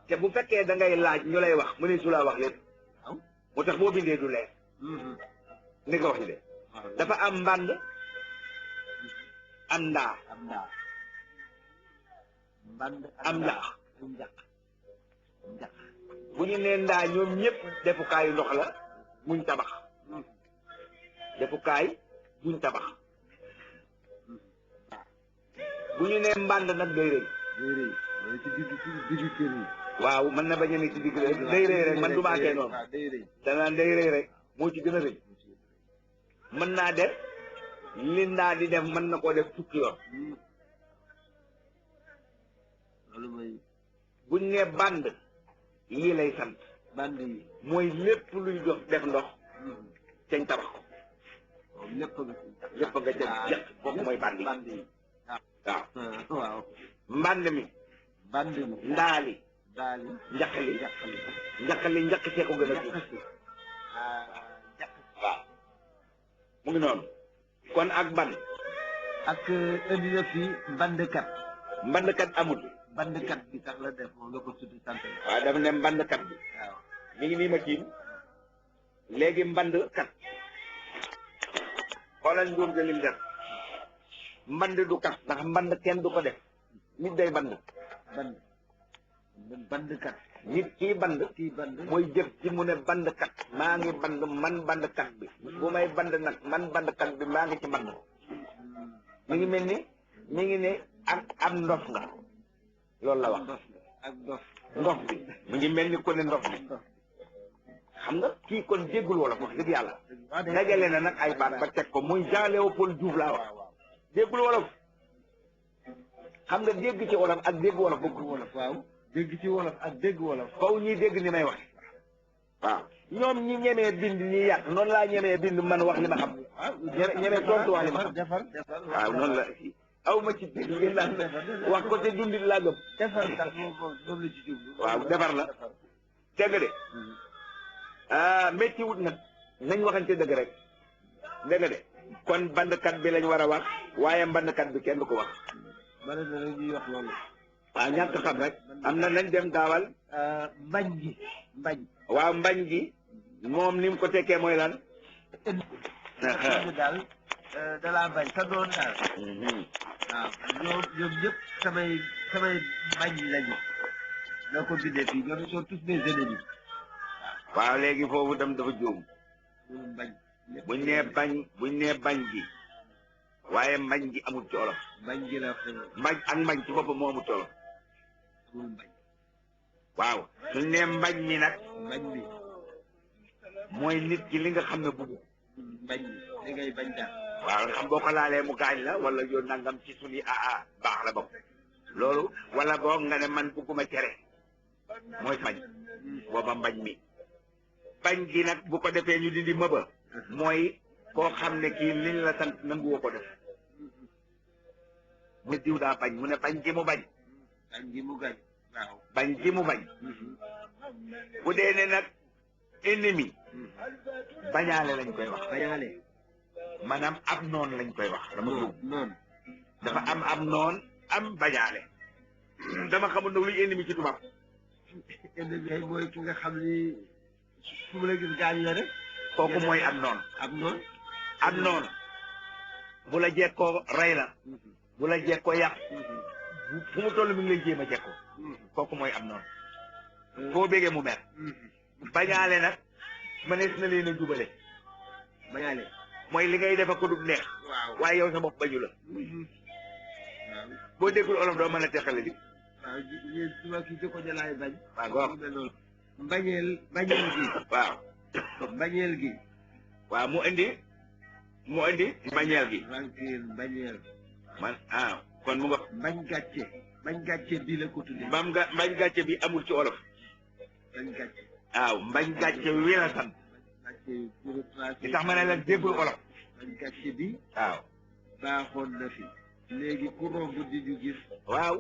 te bu fekkee da ngay laaj ñu lay wax mu ne su laa wax lépp mu tax boo bindee du leer ni nga wax ni de dafa am mbànd am ndaa am njaq bu ñu nee ndaa ñoom ñëpp defukaayu ndox la muñ tabax defukaay buñ tabax bu ñu nee mbànd nag day rëy waaw mën na bañ a ne ci digg rek day rëy rek man du ma àggee noonu danaan day rëy rek moo ci gën a rëy mën naa def li ndaa di def mën na koo def fukki yoon buñ ne band yii lay sant band yi mooy lépp luy dox def ndox cañ tabax ko lépp nga ca jëkk kooku mooy band yi waaw mband mi ndaali njaqali njaq see ko gën a tuuti waaw mu ngi noonu kon ak ban ak indi na fi mbandkat amul mbandkat bi sax la def moom la ko tuddi sant waaw dafa ne mbandkat bi waaw mi ngi nii ma tiim léegi mbandkat xoolal njuum te lim def mband du kat ndax mband kenn du ko def nit day band bandkat nit kii band mooy jëf ci mu ne bandkat maa ngi band man bandkat bi bu may band nag man bandkat bi maa ngi ci band mi ngi mel ni mi ngi ne ak am ndof nga loolu la wax ak dof ndof bi mi ngi mel ni ko ne ndof bi xam nga kii kon déggul wolof wax dëgg yàlla dajale na nag ay baat ba teg ko muy Jean Léopold Diouf laa wax déggul wolof xam nga dégg ci wolof ak dégg wolof bokkul wolof waaw dégg ci wolof ak dégg wolof faw ñuy dégg ni may waxe waaw ñoom ñi ñemee bind ñi yàq noonu laa ñemee bind man wax li ma xam ñemee tontu wax li ma xam waaw noonu la aw ma ci bind ngeen naan wax ko te dundit laa gëm defar sax moom la ci jublu waaw defar la tegg de métti wut nag nañ waxante dëgg rek dégg de kon bandkat bi lañ war a wax waaye mbandkat bi kenn du ko wax bari na rek ñuy wax loolu waaw ñàkk xam rek am na nañ dem gaawal mbañ waaw mbañ gi moom ni mu ko tekkee mooy lan daal dalaa bañ sa doon daal waaw ñoom ñëpp samay bañ lañu na ko bindee fii ñoom sont tous mes ennemis waaw léegi foofu dem dafa juum bañ buñ nee bañ gi waaye mbañ gi amul ci olof bañ gi la mbañ ak mbañ ci boppam moo amul ci olof waaw suñ nee mbañ mi nag bañ bi mooy nit ki li nga xam ne bugg bañ li ngay bañ daal waaw nga xam boo ko laalee mu gaañ la wala yow nangam ci suñu baax la bokk loolu wala boog nga ne man bugguma cere mooy bañ booba mbañ mi bañ gi nag bu ko defee ñu dindi mëba mooy koo xam ne kii liñ la sant nanguwoo ko def mu ne diw daa bañ mu ne bañ gi mu bañ bañ gi mu gañ waaw bañ gi mu bañ bu dee ne nag ennemi bañaale lañ koy wax bañaale maanaam ab noon lañ koy wax dama dugg noon dafa am noon am bañaale dama xamul nag luy ennemi ci tubaab ennemi mooy ki nga xam ni fu mu la gis gaañ la rek kooku mooy ab noon ab noon bu la jekkoo rey la bu la jekkoo yàq fu mu toll mi ngi lay jéem a jekkoo kooku mooy ab noon foo bégee mu mer bañaale nag mënees na leen a jubale bañaale mooy li ngay defa ko du neex waaye yow sa bopp bañu la boo déggul olof doo mën a teqale li waaw yéen suma ki jëkko jalaay bañ waaw gox bañeel gi waaw bañeel gi waaw mu indi bañeel gi tranquille bañeel man kon mu nga mbañ gàcce bi la ko tuddee. mbañ gàcce bi amul ci olof. mbañ gàcce. waaw mbañ gàcce wi la sant. li tax ma ne la déggul olof. mbañ gàcce bi. waaw. baaxoon na fi. léegi ku romb di ñu gis. waaw.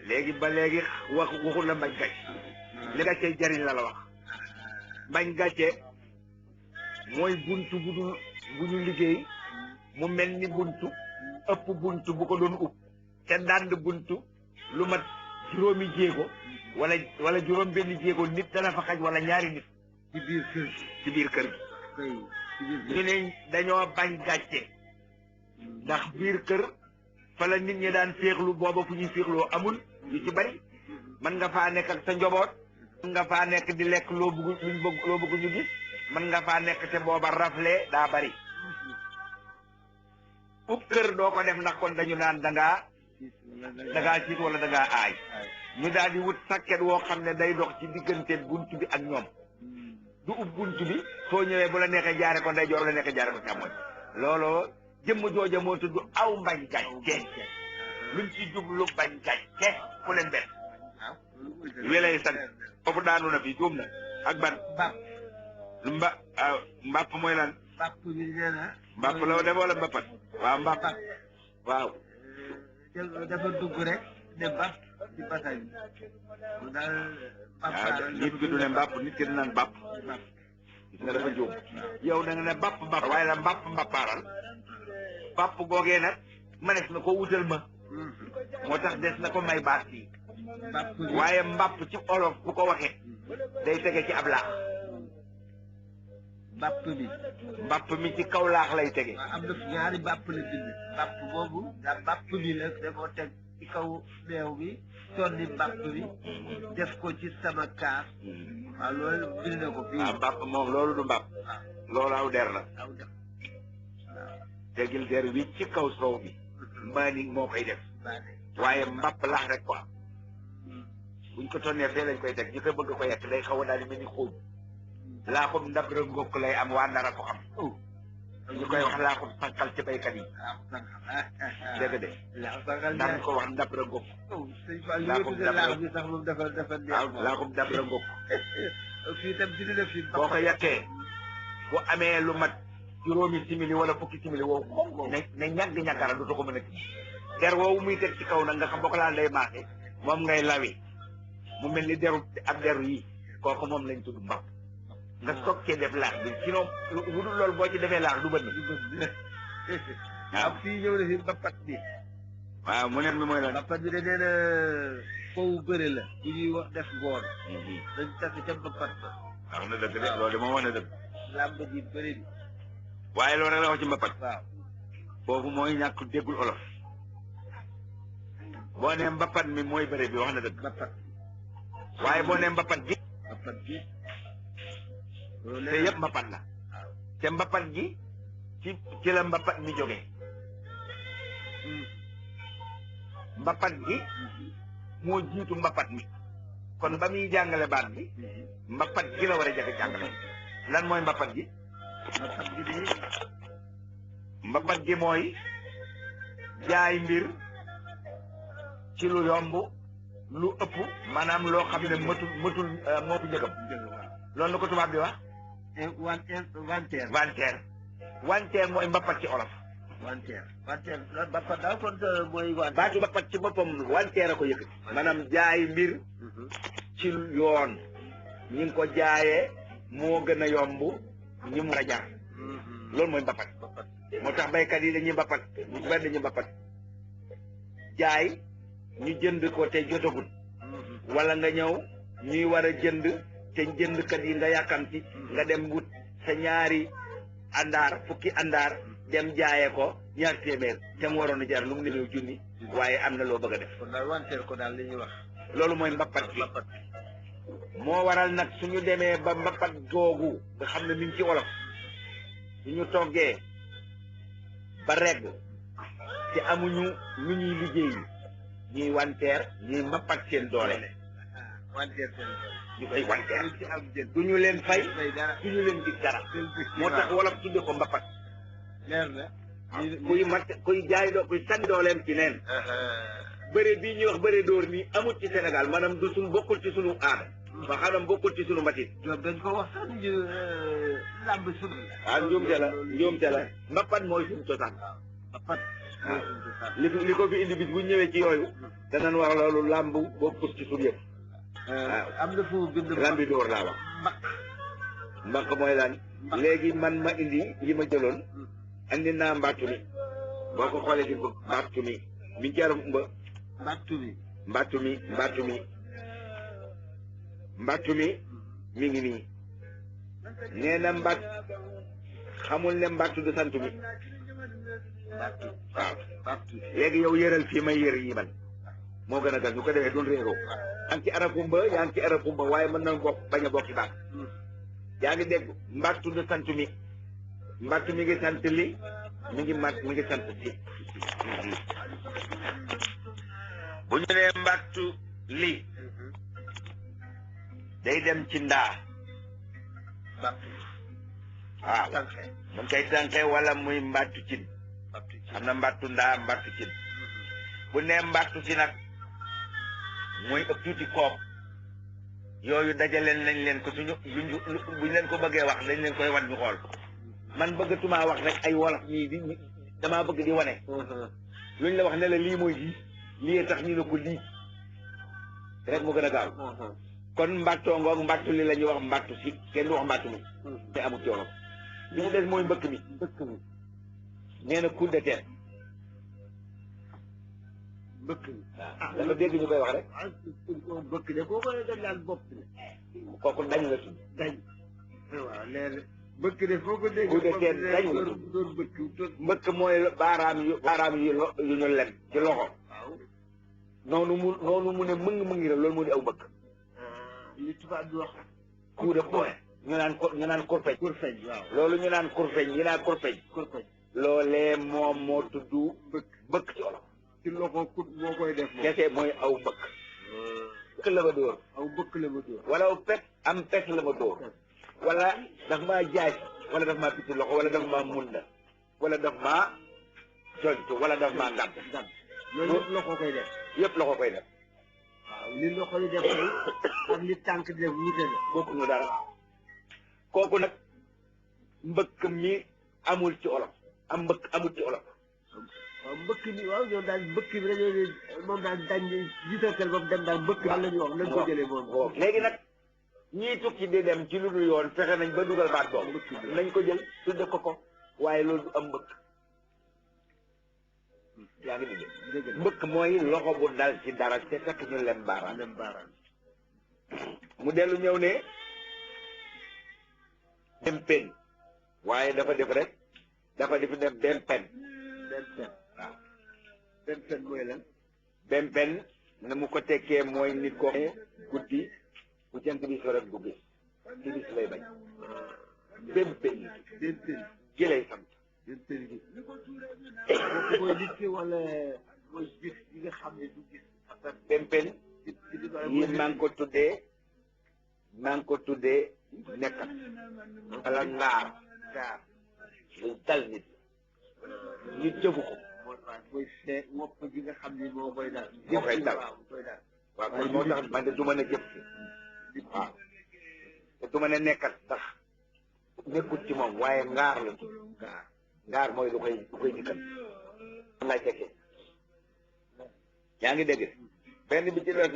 léegi ba léegi waxul la mbañ gàcce. li gàcce jariñ la wax. mbañ gàcce mooy buntu bu ñu liggéey mu mel ni buntu ëpp buntu bu ko doon ub te dànd buntu lu mat juróomi jéego wala juróom benn jéego nit dana fa xaj wala ñaari nit ci biir kër gi. ci biir kër gi ñu ne dañoo bañ gàcce ndax biir kër fa la nit ñi daan féexlu booba fu ñuy féexloo amul yu ci bari mën nga faa nekk ak sa njaboot mën nga faa nekk di lekk loo bëgg ñu gis mën nga faa nekk te booba rafle daa bari ub kër doo ko def ndax kon dañu naan dangaa siit wala dangaa aay ñu daal di wut sàkket woo xam ne day dox ci diggante bunt bi ak ñoom du ub bunt bi soo ñëwee bu la neexee jaare ko ndeyjoor bu la neexee jaare ko càmmoñ looloo jëmm jooja moo tudd aw mbañ gàcce luñ ci jublu bañ gàcce ku leen benn wi lay sant foofu daanu na fi juum na ak ban mbàpp mooy lan mbàpp la def wala mbappat waaw mbàpp waaw dafa dugg rek ne mbàpp ci batañ bi daal nit ki du ne mbàpp nit ki dinaan mbàpp gis nga dafa juum yow da nga ne mbàpp waaye la mbàppaaral mbàpp googee nag manes na ko wutal ma moo tax des na ko may baat yi waaye mbàpp ci olof bu ko waxee day tege ci ab laax mbàpp mi ci kaw laax lay tege. am na ñaari mbàpp la bind mbàpp boobu daa mbàpp bi la damoo teg ci kaw meew bi sonni mbàpp bi def ko ci sama kaas waaw loolu bind na ko fii. waaw mbàpp moom loolu du mbàpp. loolu aw der la. tegil der wi ci kaw soow bi maani moo koy def waaye mbàpp laax rek ko am buñ ko tonnee fee lañ koy teg ñu koy bëgg ko yekk day xaw a daal di mel ni xóob laaxum ndab rek ngokk lay am waa Ndar a ko xam ñu koy wax laaxum sànqal ci baykat yi dégg de ndax ko wax ndab rek ngokk laaxum ndab rek ngokk boo ko yekkee bu amee lu mat juróomi simili wala fukki simili woowu ne ñagg-ñaggara du ko mën a kii der woowu muy teg ci kaw nag nga xam boo ko laal day maase moom ngay lawi mu mel ni deru ab deru yi kooku moom lañ tudd mbàpp nga soog cee def laax bi sinon lu dul loolu boo ci defee laax du bënn waaw fii ñëw na fi mbappat bi waaw mu neen mi mooy lan mbappat bi de nee na foofu bëre la bu ñuy wax def ngoon dañ takk ca mbappat ba wax na dëgg de loolu de moom wax na dëgg làmb ji bëre bi waaye loolu rek la wax ci mbappat waaw foofu mooy ñàkk déggul olof boo nee mbappat mi mooy bëre bi wax na dëgg mbappat waaye boo nee mbappat gi te yëpp mbappat la te mbappat gi ci la mbappat mi jógee mbappat gi moo jiitu mbappat mi kon ba muy jàngale baat bi mbappat gi la war a jëkk jàngale lan mooy mbappat gi mbappat gi mooy jaay mbir ci lu yomb lu ëpp maanaam loo xam ne matul moo ko njëgam loolu la ko tubaab di wax wanteer mooy mbappat ci olof wanteer mbappat daal kon mooy baatu mbappat ci boppam wanteer a ko yëkkati maanaam jaay mbir ci yoon ñi ngi ko jaayee moo gën a yomb ñi mu a jar loolu mooy mbappat moo tax baykat yi dañuy mbappat ñu ci bari dañuy mbappat jaay ñu jënd ko te jotagul wala nga ñëw ñuy war a jënd te jëndkat yi nga yàkkamti nga dem wut sa ñaari àndaar fukki àndaar dem jaayee ko ñaar téeméer te mu waroon a jar lu mu néew junni waaye am na loo bëgg a def. kon daal wanteer ko daal li ñuy wax. loolu mooy mbappat bi moo waral nag suñu demee ba mbappat googu nga xam ne mi ngi ci wolof suñu toggee ba regg te amuñu lu ñuy liggéey ñuy wanteer ñuy mbappat seen doole. wanteer seen doole. ñu koy wanteer du ñu leen fay du ñu leen dig dara moo tax wolof tudde ko mbappat leer na kuy jaay kuy sànni dooleem ci neen bëre bii ñuy wax bëre dóor nii amul ci Sénégal maanaam du suñ bokkul ci sunu aada ba xanam bokkul ci sunu mbatit dañ ko wax sax làmb sunu njuumte la mbappat mooy suñu cosaan mbappat li ko fi indi bis bu ñëwee ci yooyu danañ wax loolu làmb bokkul ci sunu yëpp waaw am na fu bind làmbi dóor laa wax mbaq mooy lan léegi man ma indi yi ma jëloon andi naa mbattu mi boo ko xoolee di mbattu mi mi ngi jarum mba mbattu mi mi ngi nii nee na mbat xamul ne mbattu du sant mi waaw léegi yow yëral fii may yër yi man moo gën a gal ñu ko defee doon réeroo yaa ngi ci arabumba yaa ngi ci arabumba waaye mën na bokk bañ a bokki baat yaa ngi dégg mbattu du sant mi mbattu mi ngi sant li mi ngi sant si bu ñu nee mbattu li day dem ci ndaa waaw dañ koy tànqee wala muy mbattu cin am na mbattu ndaa mbattu cin bu nee mbattu si nag muy ëpp tuuti koom yooyu dajaleen nañ leen ko buñ leen ko bëggee wax dañ leen koy wan ñu xool man bëggatuma wax rek ay wolof nii di damaa bëgg di wane luñ la wax ne la lii mooy lii tax ñu ne ko lii rek mu gën a gaaw kon mbattoo ngoog mbattu li la ñuy wax mbattu si kenn du wax mbattu mi te amul coono li ñu des mooy mbëkk mi nee na coup de tête mbëkk mi waaw dafa dégg ñu koy wax rek mbëkk de koo koy dañ naan bopp ne kooku dañ la tudd dañ waaw léegi mbëkk de foo ko dégg coup de tête dañ la tudd doon mbëkk mooy baaraam yu ñu lem ci loxo noonu mu ne mëng la loolu moo di aw mbëkk li tubaab di wax coup de poing ñu naan kurpeñ waaw loolu ñu naan kurpeñ ñi naan kurpeñ loolee moom moo tudd mbëkk ci olof ci loxo kut moo koy def kese mooy aw mbëkk mbëkk la ma dóor wala aw pet am pet la ma dóor wala daf maa jaay wala daf maa pitti loxo wala daf maa munda wala daf maa jontu wala daf maa ngàdd loolu yëpp loxo koy def loxo koy def waaw li loxo yi def ak li tànk di def wuute la bokkuñu dara kooku nag mbëkk mi amul ci olof am mbëkk amul ci olof waaw mbëkk bi waaw ñoom daal mbëkk bi dañoo moom daal dañ jiital ba mu dem daal mbëkk bi la ñu wax nañ ko jëlee moom léegi nag ñii tukki di dem ci lu dul yoon fexe nañ ba dugal baat boobu nañ ko jël tudde ko waaye loolu du am mbëkk yaa ngi dégg mbëkk mooy loxo bu dal ci dara te fekk ñu lem baaraam mu dellu ñëw ne bempen waaye dafa def rek dafa def ne bempen waaw bempen mooy lan bempen na mu ko tekkee mooy nit ko guddi bu jant bi so rek du gis ci bis lay bañ bempen gi lay sant bempen gi kooku mooy nit ki wala mooy gis yi nga xam ne du gis bempen yi maa ngi ko tuddee nekkat wala ngaar luy dal nit ñu jëfu ko mooy see wopp ji nga xam ne moo koy dal waaw kon moo tax man de du ma ne jëf si waaw te du ma ne nekkat sax nekkut ci moom waaye ngaar la tudd ngaar mooy lu koy dikkal lay tekkee yaa ngi dégg benn bi ci des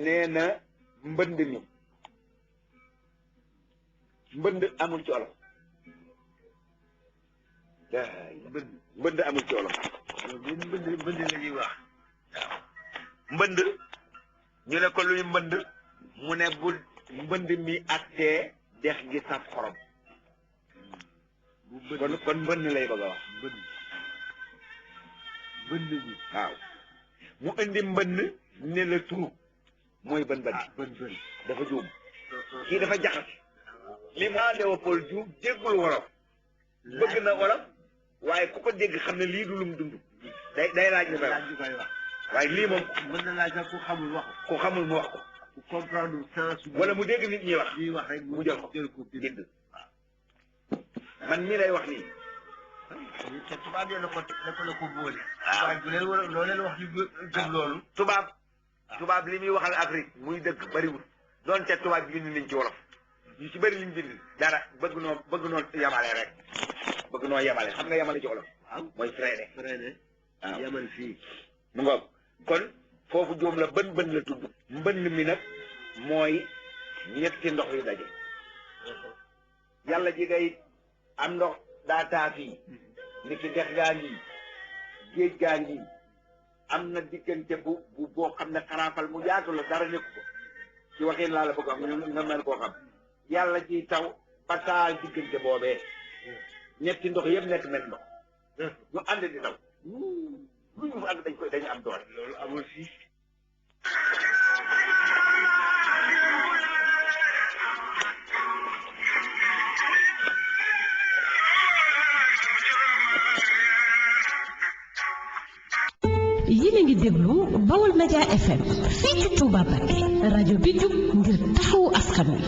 nee na mbënd mi mbënd amul ci olof mbënd amul ci olof mbënd la ñuy wax waaw mbënd ñu ne ko luy mbënd mu ne bu mbënd mi attee dex gi saf xorom kon mbënd lay bëgg a wax mbënd bi waaw mu indi mbënd ne la turu mooy bën dafa juum kii dafa jaxase li maa Léopold Diouf déggul wolof bëgg na wolof waaye ku ko dégg xam ne lii du lum dund day laaj li koy wax waaye lii moom mën na laaj sax ku xamul wax ku xamul mu wax ko ku comprendre sens wala mu dégg nit ñi wax rek mu jël ko dégg man mii lay wax nii te tubaab yi la ko boole. waaw bu leen war a loo leen wax ñu gëm loolu. tubaab li muy waxal Afrique muy dëgg bariwul doon te tubaab bind nañ ci wolof ñu ci bëri liñ bind dara bëgg noo yemale rek bëgg noo yemale xam nga yemale ci wolof. waaw mooy freiné. waaw yemal fii. mu ngoog kon foofu joom la bën la tudd mbënn mi nag mooy ñetti ndox yu daje yàlla ji ngay am ndox daa taa fii ni ki dex gaa ngi géej gaa ngi am na diggante bu boo xam ne xaraafal mu yaatu la dara nekku ko ci waxin laa la bëgg am nga mel koo xam yàlla ji taw ba taal diggante boobee ñetti ndox yëpp nekk mel ndox ñu ànd di taw lu ñu fa ànd dañu am doole loolu amul fii. yéen a ngi déglu Baol Média FM fii ci Touba Mbacké rajo bi jub ngir taxawu askan wi